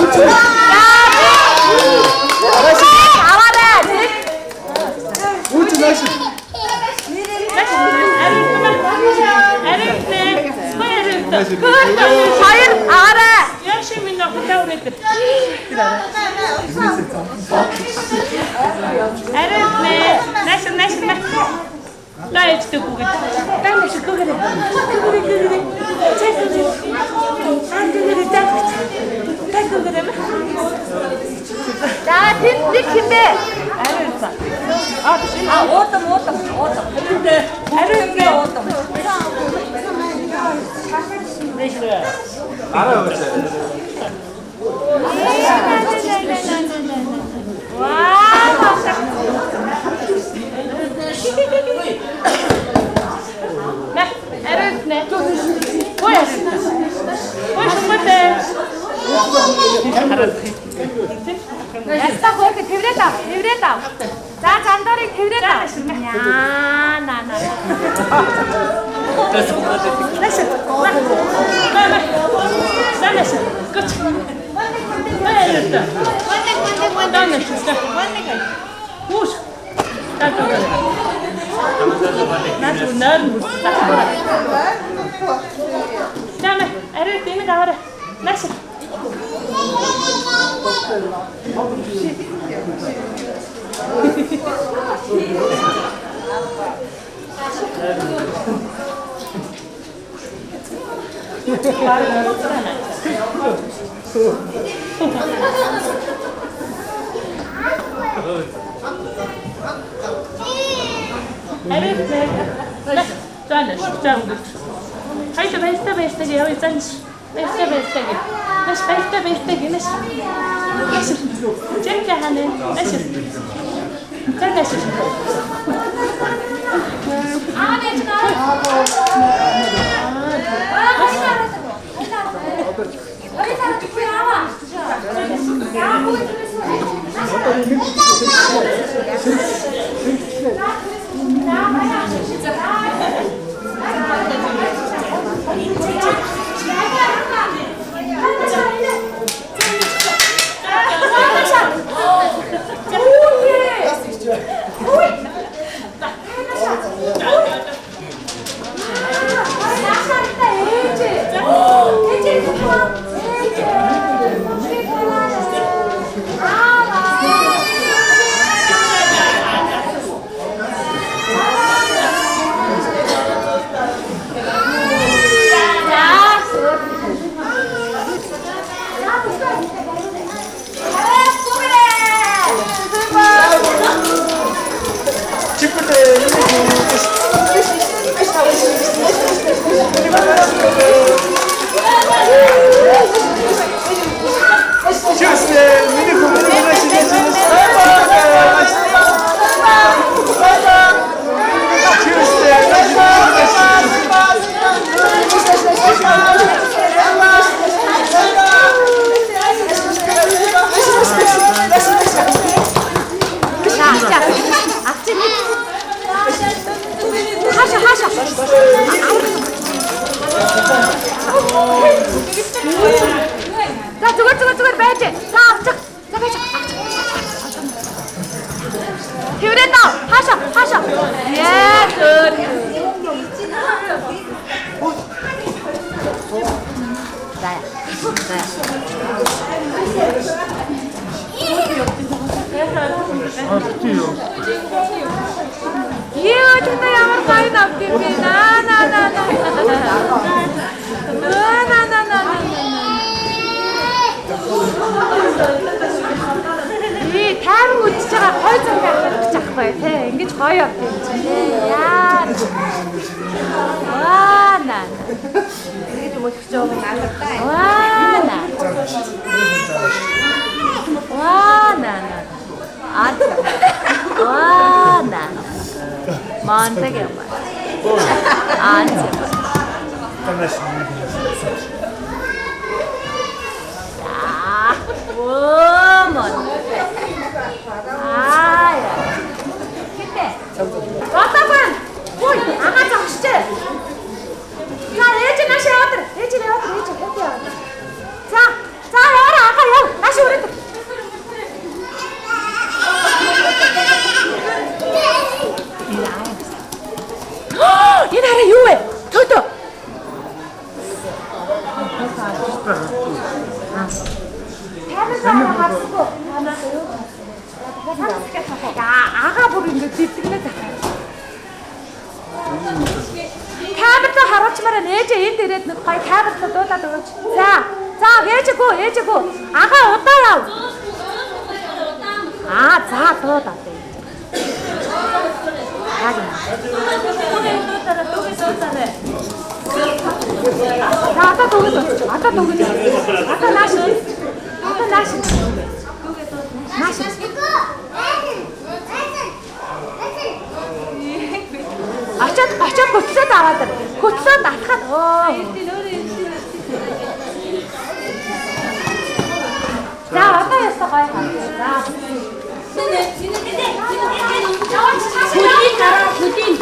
[SPEAKER 7] Үчи.
[SPEAKER 1] Аваарай.
[SPEAKER 7] Үчи наша.
[SPEAKER 1] Хоёр аваарай. хэн бэ? Ариун ирсэн. А биш энэ. А уудам уудам уудам. Ариун бэ уудам.
[SPEAKER 7] Арай өгөөч.
[SPEAKER 1] Вау!
[SPEAKER 3] Мэ, ариун нэ. Ой, ариун. Ой, шумбатай.
[SPEAKER 1] Яста хөөрхөн тэрврээд ав, тэрврээд ав. За зандорыг тэрврээд ав. Яа на на.
[SPEAKER 3] Мэ, мэ. Занаш. Гоч. Мэ, ариун. Занаш. Хүүш. За за. Наад бүр нойрон хүрсэн. За мэ, ариун энийг аваарай. Нааш. Ариун мэ. Занаш. За өнгөрч. Хайта баяртай баяртай гэж явъя занаш. Баяртай баяртай гэж. Маш баяртай баяртай гэж маш. Маш. Чэнгэ ханэ. Маш. Занаш.
[SPEAKER 1] Аа нэж наа. Аа баяртай. Баяртай би аваа. Яа бүгд
[SPEAKER 7] Cheers. Миний хүмүүс
[SPEAKER 1] За, за. Авчих нэг. Хаашаа хаашаа. За зүгээр зүгээр зүгээр байж. За авчих. За байж. Авчих. Тэрврээд ав. Хаашаа хаашаа. Яа зөөр. За. За.
[SPEAKER 6] Аа бити юу.
[SPEAKER 1] Юу тэнд ямар гоё навд юм бэ? На на на на. На на на на на. Би тайван үдчихэж байгаа гой зураг авах гэж аахгүй тий. Ингэж гоё явд юм чи тий. Яа. Ваа на.
[SPEAKER 2] Ингэж өмөлөх жоо наалдаа.
[SPEAKER 1] Ваа на. Ваа на на. Аа. Ваа на. Монтаг юм. Аа. За. Оо мон. Аа. Хитэ. Батаган. Ой, ага зогсчээ. За, ээж нааш яваад. Ээж яваад, ээж яваад яваад. За, за яваарай ага яв. Нааш өрөөд. Энэ хараа юу вэ? Төтө. Камера харсгүй. За, ага бүр ингэ бэлтгэнэ захаа. Камер руу харуулчмаар байна. Ээжээ энд ирээд нэг гоё камер руу дуулаад өгөөч. За. За, ээжээгүй, ээжээгүй. Ага удаа яв. Аа за дууд одоо. За одоо дүүгээ дуучих. Одоо дүүгээ дуучих. Одоо нааш. Одоо нааш. Нааш. Очоод хөтлөөд аваад ир. Хөтлөөд алхаад өө. За одоо ястаа гоё хаа. За. Хөлийн гараа хөлийн.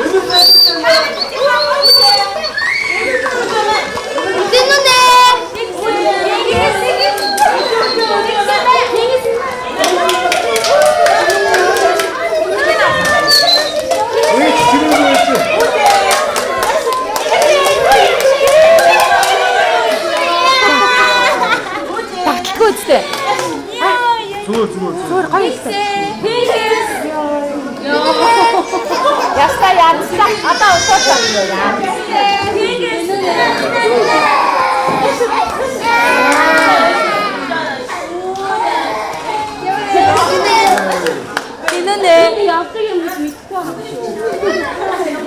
[SPEAKER 1] Багтлгүй үстэй.
[SPEAKER 6] Зүгээр.
[SPEAKER 1] Зүгээр гоё үстэй. Яста янзлаа. Одоо усаасаа.
[SPEAKER 2] Инэнэ.
[SPEAKER 3] Явдаг юм гэж мэдэхгүй байгаа юм шүү.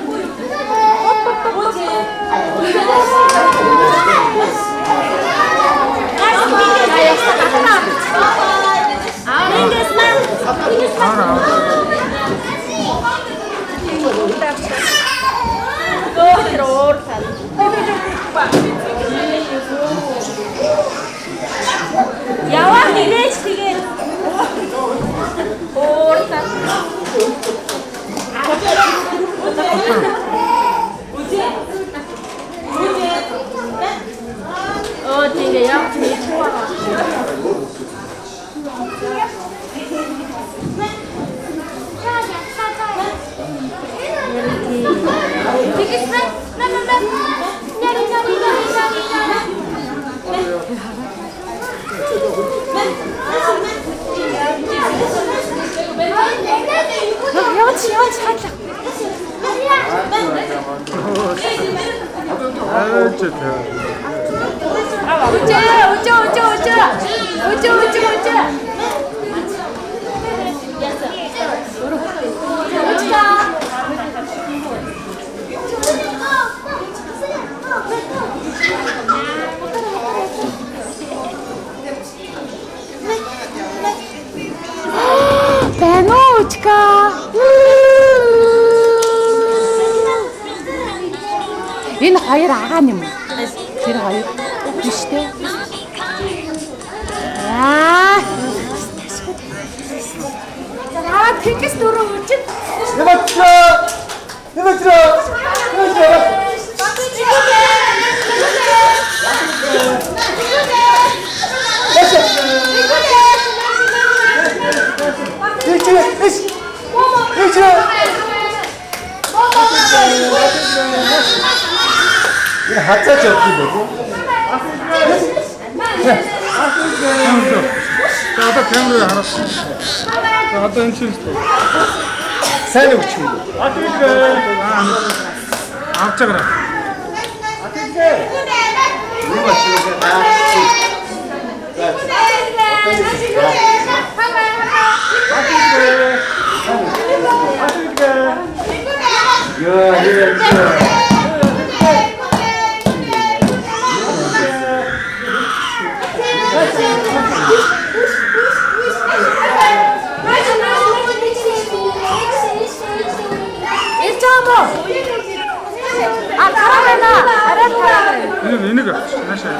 [SPEAKER 2] Яваа нэрэж тэгээд уурлаа.
[SPEAKER 3] Оо тэгээ явж мэдэхгүй байгаа.
[SPEAKER 1] Яваач яваач хаалаа.
[SPEAKER 6] Айч та.
[SPEAKER 1] Үжээ үжээ үжээ үжээ. Үжээ үжээ үжээ. Байна уу Учка? Энэ хоёр агаа юм уу? Тэр хоёр биш үү? Аа. За тэнгис дөрөв үжин.
[SPEAKER 7] Нэмэтрээ. Нэмэтрээ. Нэмэтрээ. Ич ич. Ич. Энэ хазаач явдаг юм байна уу?
[SPEAKER 6] За одоо камерыг хараас. За одоо энэ чинь
[SPEAKER 7] Сайн өгч юм.
[SPEAKER 6] авч байгаа.
[SPEAKER 7] Юу ачиг За. Яа, яа.
[SPEAKER 1] Ирж байгаа мó? А тараа байна. Арай тараа байна.
[SPEAKER 6] Энийг авч. Наашаа.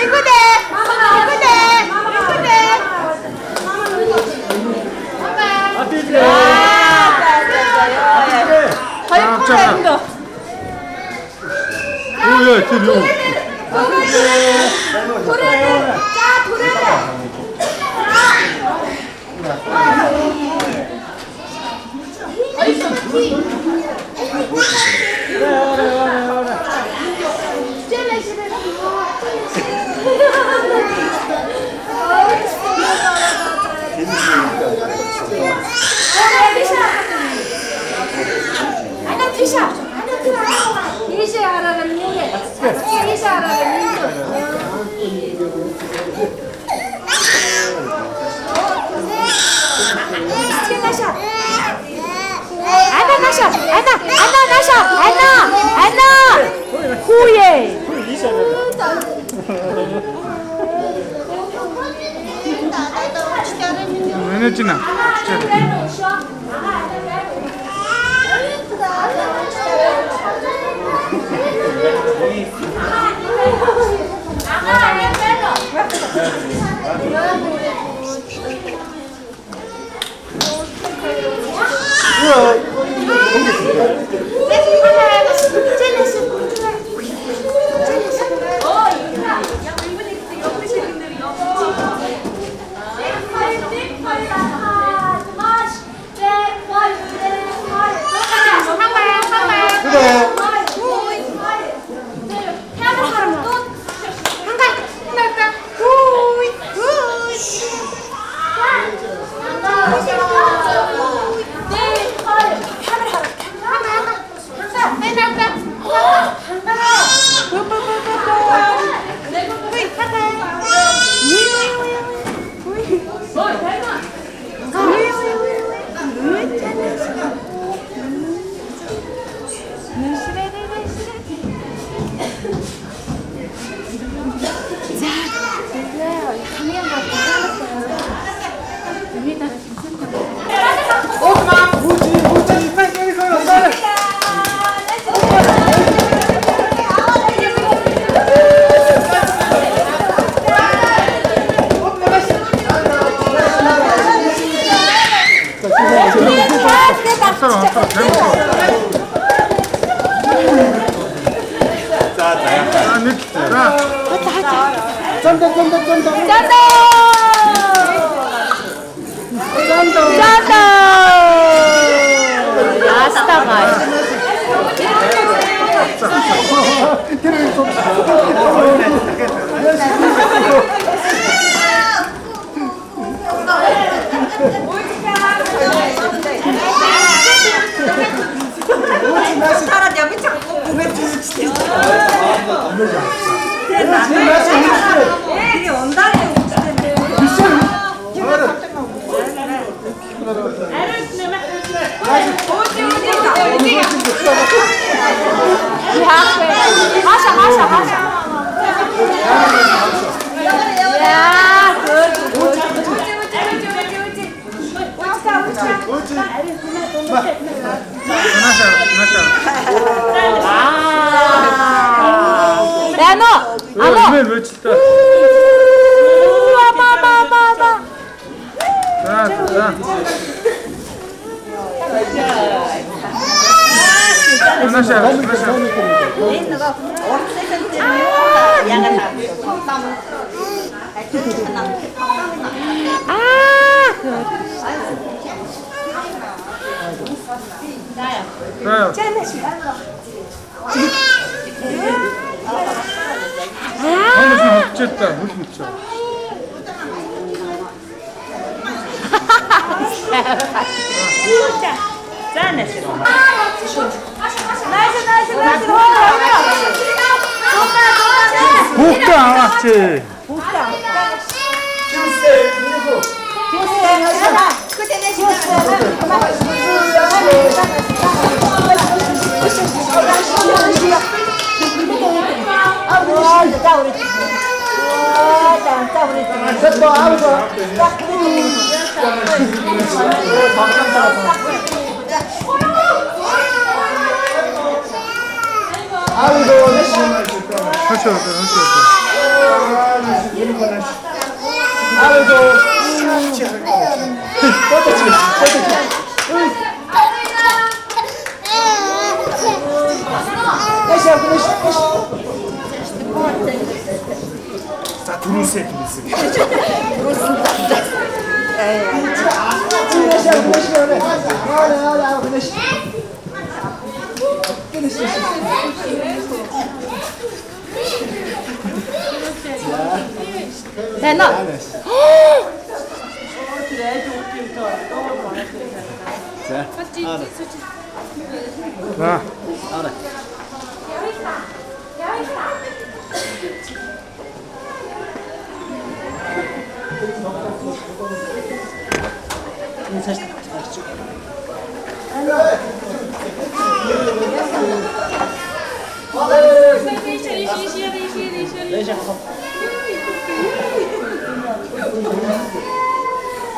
[SPEAKER 2] Игүдэ. Игүдэ. Игүдэ.
[SPEAKER 3] Хоёр дахь.
[SPEAKER 6] Оо яа тэр юу?
[SPEAKER 2] За түрээрээ.
[SPEAKER 1] Ана тийш. Ана тэр. Тийш.
[SPEAKER 2] Ийшээ хараарай минийгээ. Ийшээ хараарай минийгээ.
[SPEAKER 1] Ана наша, ана, ана наша, ана, ана. Хүүе.
[SPEAKER 6] Менеж нэ.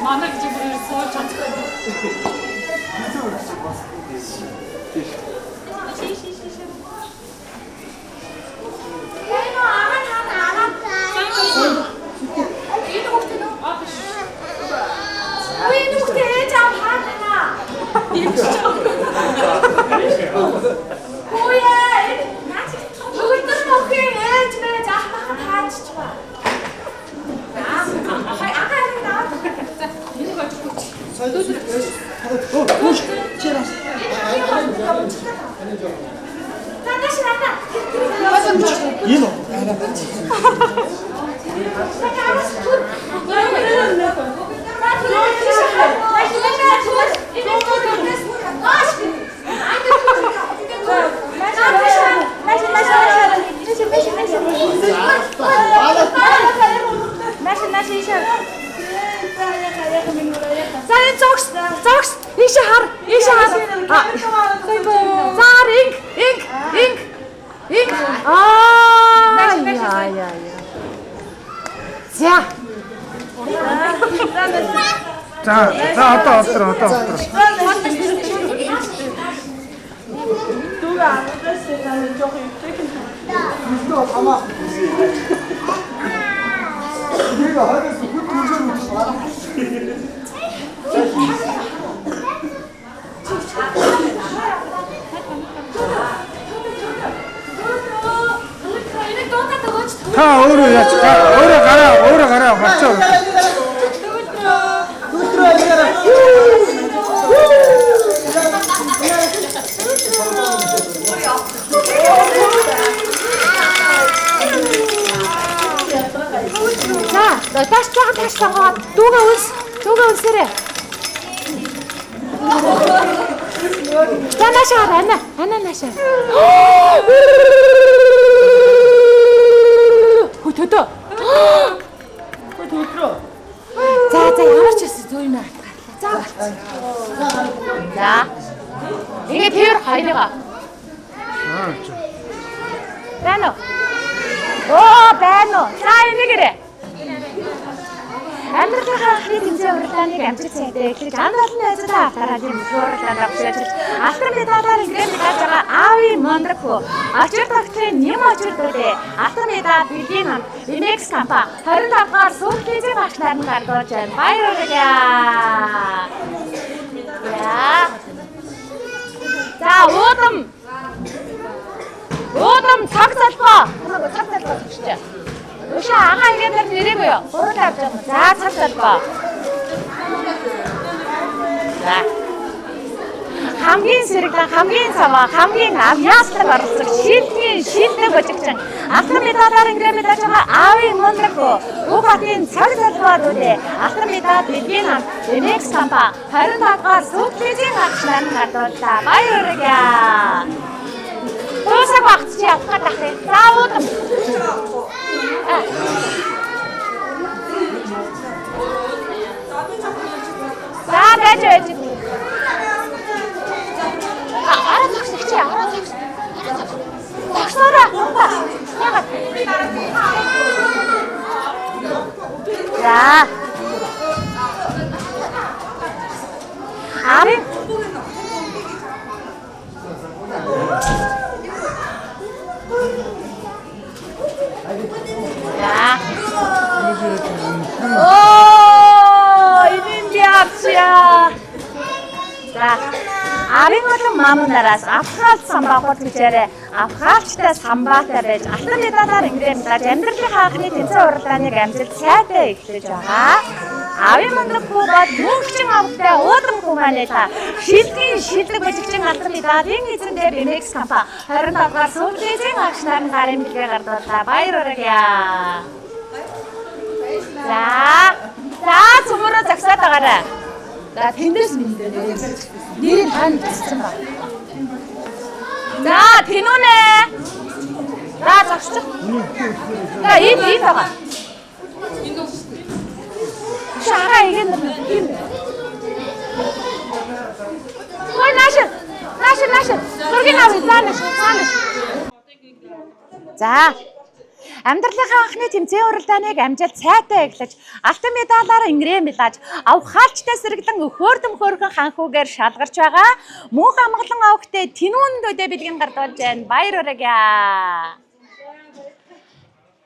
[SPEAKER 3] Манай гэж бүр сууж чадахгүй.
[SPEAKER 1] За энэ зогс зогс ийшээ хар ийшээ хар. За инг инг инг инг аа яа яа яа. За.
[SPEAKER 6] За за одоо олдор одоо олдор.
[SPEAKER 3] Дүүгээ амдаас тань жоох өвтөх юм.
[SPEAKER 6] Та өөрөө яач өөрөө гараа өөрөө гараа гарчаа.
[SPEAKER 1] За, тааш жоохон тааш сонгоод дүүгээ үнс, дүүгээ үнсээрэй. За наашаа ана, ана наашаа. Хөө төдөө.
[SPEAKER 3] Хөө төдрөө.
[SPEAKER 1] За за ямар ч байсан зөө юм аа. За. За. Ингээ тэр хоёроо. Байна уу? Оо байна уу? За энийгэрээ. Амьдралынхаа анхны тэмцээн уралдааныг амжилт сайтай эхлэж ан олон найзуудаа авахтараалын уралдаанд авчирч алтан медалаар ингээд медалж байгаа Ави Мундаг хүү. Очир тогтлын нэм очир дүүлээ. Алтан медаль бэлгийн нам MX компани 25 дугаар сүүлийн багш нар нь гардуулж байна. Баяр хүргэе. За уудам. Уудам цаг залбаа. Цаг залбаа зогсож. Өшөө агаа ингээд нар нэрээгүй юу? Хурал авч байгаа. За цаг залбаа. За. Хамгийн сэргэлэн, хамгийн цаваа, хамгийн авьяаслаг оролцогч, шилдгийн шилдэг божигчин, алтан медалаар ингээд медалж байгаа Ави Мундаг хүү. Бүх хотын цаг залбаа дүүлээ. Алтан медаль бэлгийн нам MX компани 25 дугаар сүүлийн багш нар нь гардууллаа. Баяр хүргэе. Дуусах багц чи явах гэдэг ах. За уудам. За байж байж. Араа зогс чи араа зогс. Араа зогс. Зогсоорой. Яагаад? За. Ари. За. Оо, энэ би авчаа. За. Арын болон мамунараас авхаалт самбаа хурд гэжээрээ авхаалчтай самбаатай байж алтан медалаар ингээд медалж амьдралынхаа анхны тэмцээн уралдааныг амжилт сайтай эхлэж байгаа. Ави Мундаг хүү бол мөнхчин авахтай уудам хүү маань та шилдгийн шилдэг божигчин алтан медалийн эзэнтэй BMX компани 25 дугаар сүүлийн агш нар нь гарын бэлгээ гардууллаа. Баяр хүргэе. За. За цөмөрөө загсаад байгаарай. За тэндээс мэдээ. Нэрийг тань бичсэн ба. За тэнүүнэ. За зогсчих. За энэ энэ байгаа. Шагаа igen юм. Ой нааш. Нааш нааш. Зургийг авъя. За нааш. За нааш. За. Амьдралынхаа анхны тэмцээн уралдааныг амжилт сайтай эхлэж, алтан медалаар ингэрээ мэлаж, авхаалчтай сэргэлэн өхөөрдөм хөөрхөн ханхүүгээр шалгарч байгаа мөнх амгалан авахтай тэнүүн дөдэ бэлгийн гардуулж байна. Баяр хүргэе.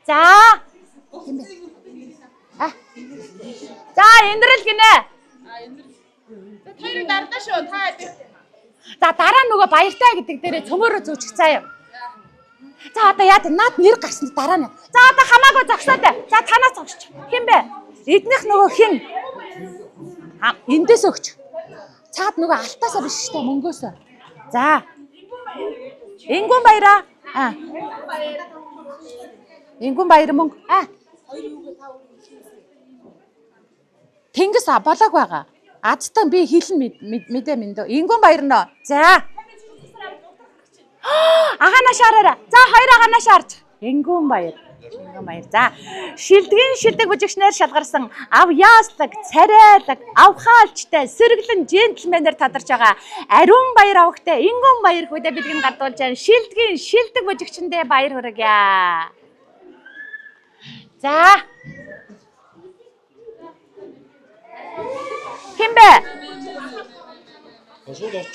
[SPEAKER 1] За. А. За, эндрэл гинэ.
[SPEAKER 3] Хоёрыг дардаа шүү. Та хэд.
[SPEAKER 1] За, дараа нь нөгөө баяртай гэдэг дээрээ цөмөөрөө зүүчих заяа. За одоо яа наад нэр гарсан дараа нь. За одоо хамаагүй зогсоод бай. За танаас зогсч. Хэн бэ? Эднийх нөгөө хэн? А эндээс өгч. Цаад нөгөө алтаасаа биш шүү дээ мөнгөөсөө. За. Ингүн баяраа. А. Ингүн баяр мөнгө. А. Тэнгис болоог байгаа. Азтан би хэлнэ мэдээ мэндэ. Ингүн баяр нөө. За. Агаана шаараарай. За хоёр агаана шаарч. Ингүүн баяр. Ингүүн баяр. За шилдгийн шилдэг бүжигчнэр шалгарсан ав яаслаг, царайлаг, авхаалчтай, сэргэлэн джентльменээр тадарч байгаа ариун баяр авахтай Ингүүн баяр хүүдэ бэлгэн гардуулж байна. Шилдгийн шилдэг бүжигчэндээ баяр хүргье. За. Хэн бэ?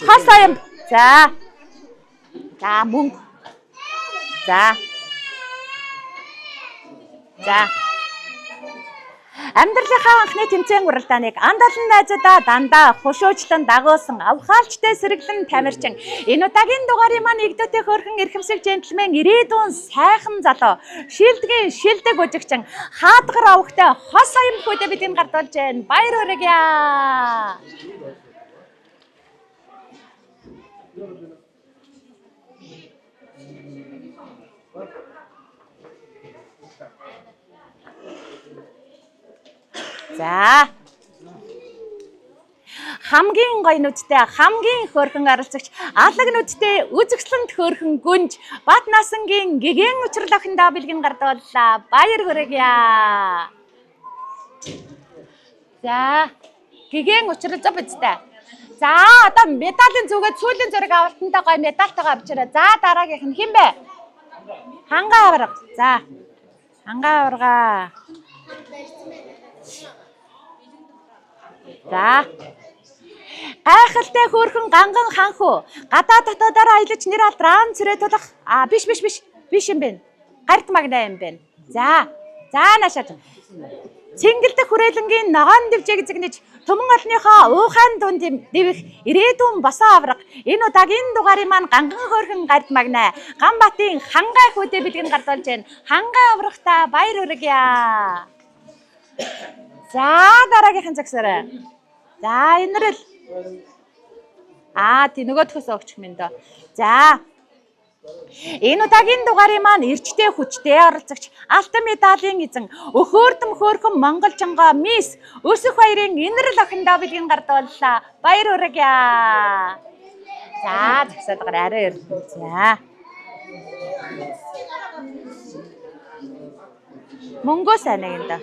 [SPEAKER 1] Хас аям. За. За мөнгө. За. За. Амьдралынхаа анхны тэмцээн уралдааныг анд олон найзуудаа дандаа хушуучлан дагуулсан авхаалчтай сэргэлэн тамирчин. Энэ удаагийн дугаарын маань игдүүтэй хөөрхөн эрхэмсэг джентльмен ирээдүйн сайхан залуу шилдгийн шилдэг бүжигчин хаадгар авахтай хос аямхүйдэ бидний гардуулж байна. Баяр хүргье. За. Хамгийн гоё нүдтэй, хамгийн хөөрхөн оролцогч, алаг нүдтэй, үзэсгэлэнт хөөрхөн гүнж, Бат насангийн гэгэн учрал охиндоо бэлгэн гардууллаа. Баяр хүргье. За. Гэгэн учрал зов биз дээ. За, одоо медалийн зүгээд сүүлийн зураг авалтандаа гоё медальтайгаа авчираа. За, дараагийнх нь хэн бэ? Хангаа авраг. За. Хангаа аврагаа. За. Гайхалтай хөөрхөн ганган ханхүү. Гадаа дотоодоор аялаж нэр алдрaan цэрэ тулах. А биш биш биш. Биш юм бэ. Гарт магнаа юм бэ. За. За наашаа. Цэнгэлдэх хүрээлэнгийн ногоон дэвжээг зэгнэж түмэн олныхоо уухайн дунд дэвэх ирээдүйн босоо авраг. Энэ удаагийн дугаарын маань ганган хөөрхөн гарт магнаа. Ганбатын хангай хүүдэ бэлгэн гардуулж байна. Хангай аврагтаа баяр хүргье. За дараагийнхан загсаарай. За энэрэл. Аа тий нөгөөдхөөс өгчих минь дөө. За. Энэ удаагийн дугаарын маань эрчтэй хүчтэй оролцогч алтан медалийн эзэн өхөөрдөм хөөрхөн монголжингоо мисс Өсөх баярын энэрэл охиндоо бэлгэн гардууллаа. Баяр хүргье. За зогсоод байгаа арай эрдэнэ. За. Мөнгөө сайн нэг юм даа.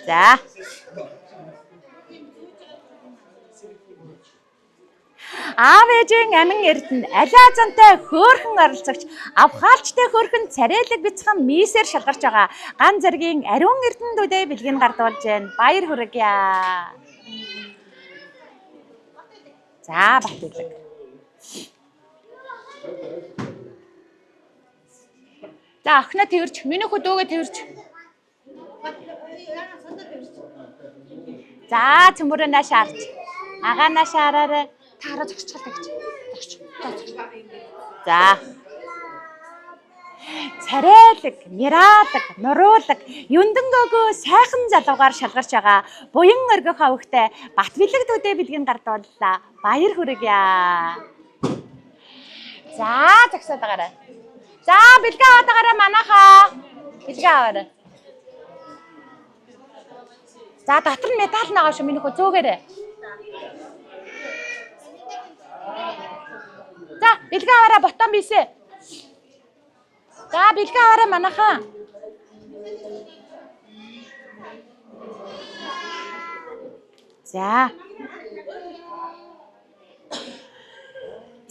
[SPEAKER 1] За. Аав ээжийн амин эрдэнэ алиа зантай хөөрхөн оролцогч авхаалчтай хөөрхөн царайлаг бяцхан мисээр шалгарч байгаа ган зэргийн ариун эрдэнэдүүдээ бэлгийг гардуулж байна. Баяр хүргье. За Батүлэг. За охиноо тэрч, миний хүү дүүгээ тэрч. За цөмөрөө нааш арч. Агаа нааш араарай. Та хараа зогсчихлаа гэж. Зогсч. За зогсч. За. Царайлаг, мираалаг, нуруулаг, юндөнгөөгөө сайхан залуугаар шалгарч байгаа буян өргөх авахтай Батбилэг дүүдээ бэлгийн гардууллаа. Баяр хүргье. За зогсоод байгаарай. За бэлгээ аваад байгаарай манайхаа. Бэлгээ аваарай. За дотор нь медаль нагаа шүү миний хөө зөөгээрэй. За бэлгээ аваарай ботом бисээ. За бэлгээ аваарай манайхаа. За.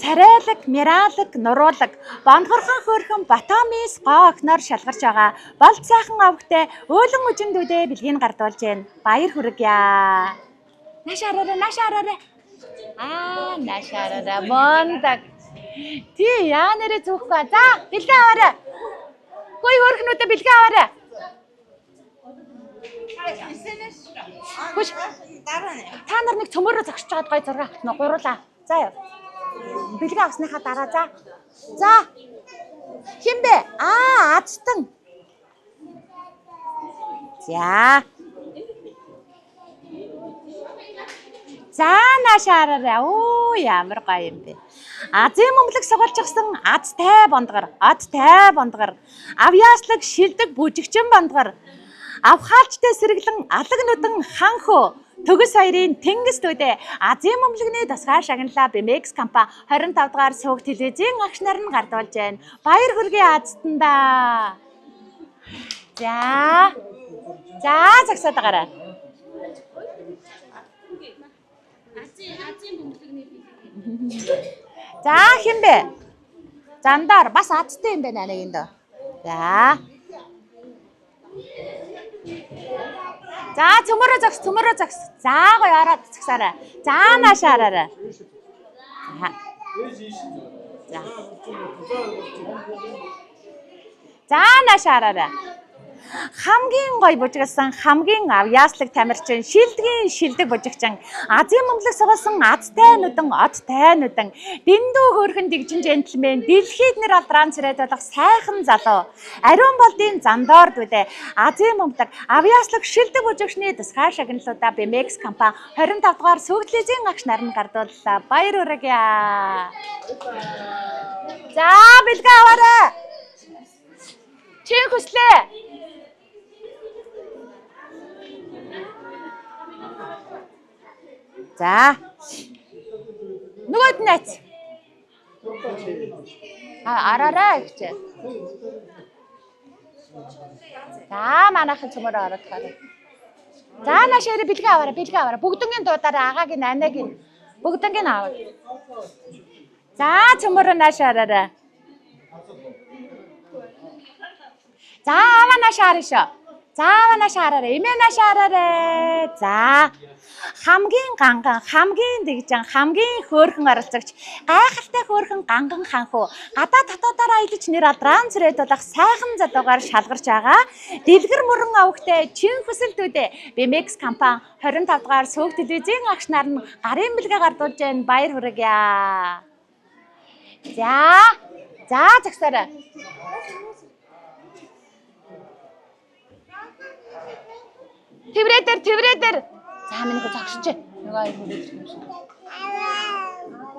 [SPEAKER 1] Царайлаг, миралаг, нуруулаг, бондгорхон хөөрхөн Батомис гоо охиноор шалгарч байгаа. Болд сайхан овгтой өөлөн үжиндүүдээ бэлгийг гардуулж байна. Баяр хүргье. Нааш араарай, нааш араарай. Аа, нааш араарай. Мундаг. Тий, яа нэрээ зүүхгүй. За, бэлгээ аваарай. Хөөе хөөрхнүүдээ бэлгээ аваарай. Хүш. Та нар нэг цөмөрөө зогсож байгаад гой зураг авах нь гуруулаа. За яа. Бэлгээ авсныхаа дараа за. За. Хин бэ? Аа, азтан. За. За наашаараа. Оо ямар гоё юм бэ. Азийн бөмбөлөг сугалчихсан азтай бондгор, одтай бондгор, авьяаслаг шилдэг бүжигчин бондгор, авхаалчтай сэргэлэн алаг нүдэн ханхөө төгс хоёрын тэнгис төдөө Азийн бөмбөлөгний тусгаар шагналаа BMX компани 25 дугаар сувг телевизийн агш нар нь гардуулж байна. Баяр хүргэе азтандаа. За. За загсаад байгаарай. За хэн бэ? Зандаар бас азтай юм байна нэг энд. За. За цөмөрөө зогс, цөмөрөө зогс. За гоё ороод зогсоорой. За наашаа араарай. За. За. За наашаа араарай. Хамгийн гоё бужигласан, хамгийн авьяаслаг тамирчин, шилдгийн шилдэг бужигчин, Азийн бөмбөлөг сугалсан азтай нүдэн, одтай нүдэн, дэндүү хөөрхөн дэгжин джентльмен, дэлхийд нэр алдрaan царайд болох сайхан залуу, Ариун болдын зандоор дүдэ, Азийн бөмбөлөг, авьяаслаг шилдэг бужигчны тусгаар шагналуудаа BMX компани 25 дугаар сүйтлэзийн агш нар нь гардууллаа. Баяр хүргэе. За бэлгээ аваарай. Чин хүслээ. За. Нөгөөд нь ац. А араарай гэж. За манайхан цөмөрөө ороод хараа. За наашаа бэлгээ аваарай, бэлгээ аваарай. Бүгднгийн дуудаарай, агааг нь, анаг нь. Бүгднгийн аваа. За цөмөрөө наашаа араарай. За аваа наашаа харна шүү. За аваа наашаа хараарай. Эмээ наашаа хараарай. За хамгийн ганган, хамгийн дэгжин, хамгийн хөөрхөн оролцогч, гайхалтай хөөрхөн ганган ханхүү, гадаа татуудаараа аялаж нэр алдрaan царайд болох сайхан залуугаар шалгарч байгаа дэлгэр мөрөн овогтой чин хүсэлтүүдээ BMX компани 25 дугаар сувг телевизийн агш нар нь гарын бэлгээ гардуулж байна. Баяр хүргье. За. За загсаарай. Тэврээ дээр, тэврээ дээр. За миний хөө зогсож. Нөгөө хоёр хүрээд ирэх юм шиг.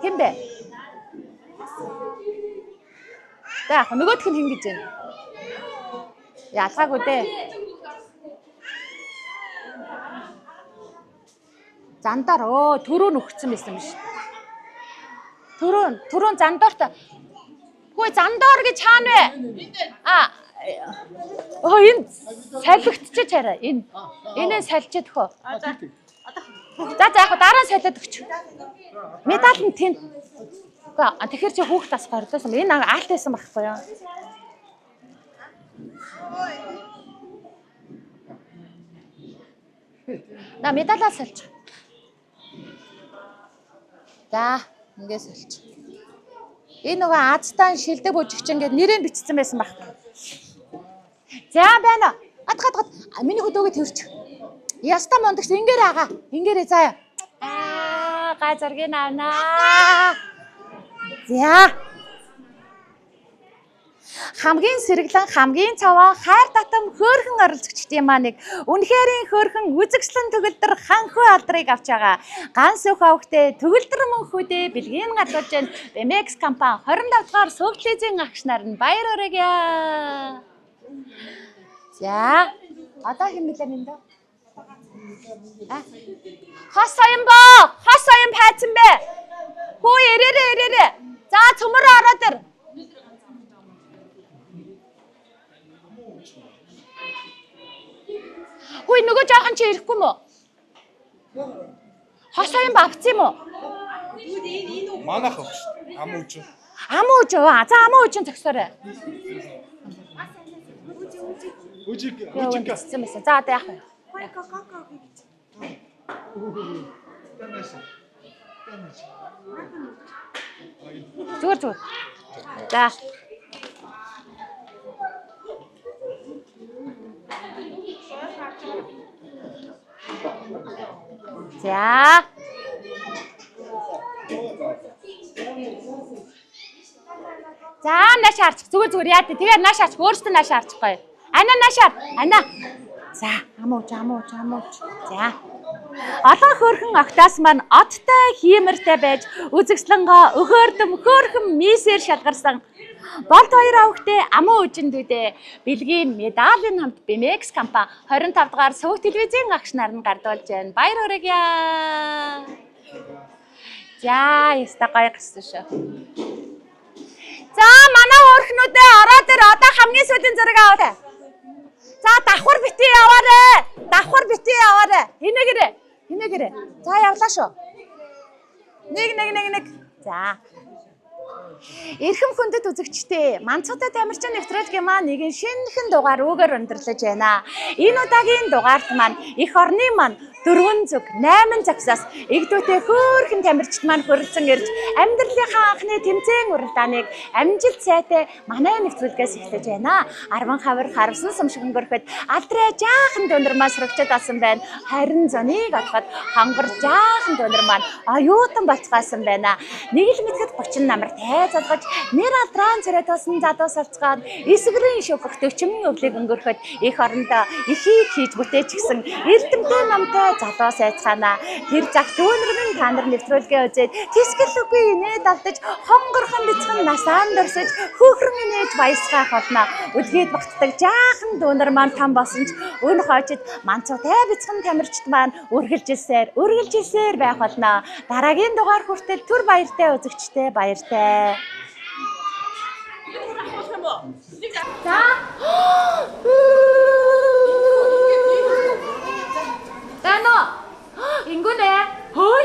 [SPEAKER 1] Хэн бэ? За яг нөгөөх нь хин гэж байна. Ялгаагүй дээ. Зандаар өө төрөө нөхцөн байсан юм шиг. Төрөө зандаарт. Хөөе зандаар гэж хаана вэ? А Оо энэ салхигдчихэж хараа. Энэ энэ салчиад хөө. За за яг дараа нь солиод өгч. Медаль нь тэнд. Үгүй тэгэхээр чи хүүхд бас горлоосон. Энэ аалт байсан байхгүй юу? На медалаа сольж. За ингэ сольж. Энэ нөгөө Азтан шилдэг бүжигчин гээд нэрийг бичсэн байсан баг. За байна. Ад гад гад миний хөдөөгөө тэрч. Яста мондагч ингээрэ ага. Ингээрэ заяа. Аа гай зургийг авнаа. За. Хамгийн сэргэлэн, хамгийн цаваа, хайр татам хөөрхөн оролцогчдын маань нэг үнэхэрийн хөөрхөн үзэгслэн төгөлдөр ханхүү алдрыг авч байгаа. Ганц өөх овгтэй төгөлдөр мөнхүүдээ бэлгийн гардуулж байна. BMX компани 25 дугаар сувглизийн агш нар нь баяр хүргье. За. Одоо хэн блэ минь дөө? Хос оён боо. Хос оён пайцсан бэ. Хүү ирээрээ ирээрээ. За цөмөр ороод ир. чи ирэхгүй юм уу? Хос оюун авцсан юм уу?
[SPEAKER 7] Манайх баг шүү дээ. Ам үжин.
[SPEAKER 1] Ам үжин. За ам үжин зогсоорой.
[SPEAKER 7] Үжиг
[SPEAKER 1] Үжиг гэсэн байсан. За одоо яах вэ? Зүгээр зүгээр. За. За. За нааш харчих. Зүгээр зүгээр яа тий. Тэгээ нааш харчих. Өөртөө нааш харчихгүй. Ана нааш хар. Ана. За, амууч амууч амууч. За. Олон хөөрхөн огтоос маань оттой хиймэртэй байж үзэгслэнгаа өгөөрдөм хөөрхөн мисээр шалгарсан. Болд хоёр авахтэй амуу үжиндүүдээ бэлгийн медалийн хамт BMX компани 25 дугаар сувг телевизийн агш нар нь гардуулж байна. Баяр хүргье. За, яста гоё гарсан шүү. За, манай хөөрхнүүдээ ороод ир одоо хамгийн сүүлийн зураг аваа. За, давхар бити яваарэ. Давхар бити яваарэ. Хинэгэрэ. Хинэгэрэ. За, явлаа шүү. 1 1 1 1. За. Эрхэм хүндэт үзэгчдээ, Манцгатай тамирчин нэвтрүүлгийн маань нэгэн шинэхэн дугаар үүгээр өндөрлөж байна. Энэ удаагийн дугаарт маань эх орны маань 4 зүг 8 загсаас эгдүүтэй хөөрхөн тамирчид маань хүрэлцэн ирж амьдралынхаа анхны тэмцээн уралдааныг амжилт сайтай манай нэвтрүүлгээс эхлэж байна. 10 хавар харавсан сум шиг өнгөрөхөд алдраа жаахан дөндөр маань сөрөгчд болсон байна. 20 зуныг олоход хонгор жаахан дөндөр маань оюутан болцгоосон байна. Нэг л мэтгэд 30 намар тайз олгож нэр алдраан царайтуулсан залуус олцгоод эсгэрийн шүүхэх 40 өвлийг өнгөрөхөд эх орондоо ихийг хийж бүтээчихсэн эрдэмтэн номтой залуус айцгаана. Тэр зах дүүнэрмэн та нар нэвтрүүлгээ үзээд тэсгэл үгүй инээд алдаж хонгорхон бяцхан насаан дөрсөж хөөхрөн инээж баясгаах болно. Үлгээд багтдаг жаахан дүүнэр маань там болсон ч өн хойчд манцуутай бяцхан тамирчид маань үргэлжилсээр байх болно. Дараагийн дугаар хүртэл түр баяртай үзэгчтэй баяртай. За. Дано. Ингүнэ. Хөөй.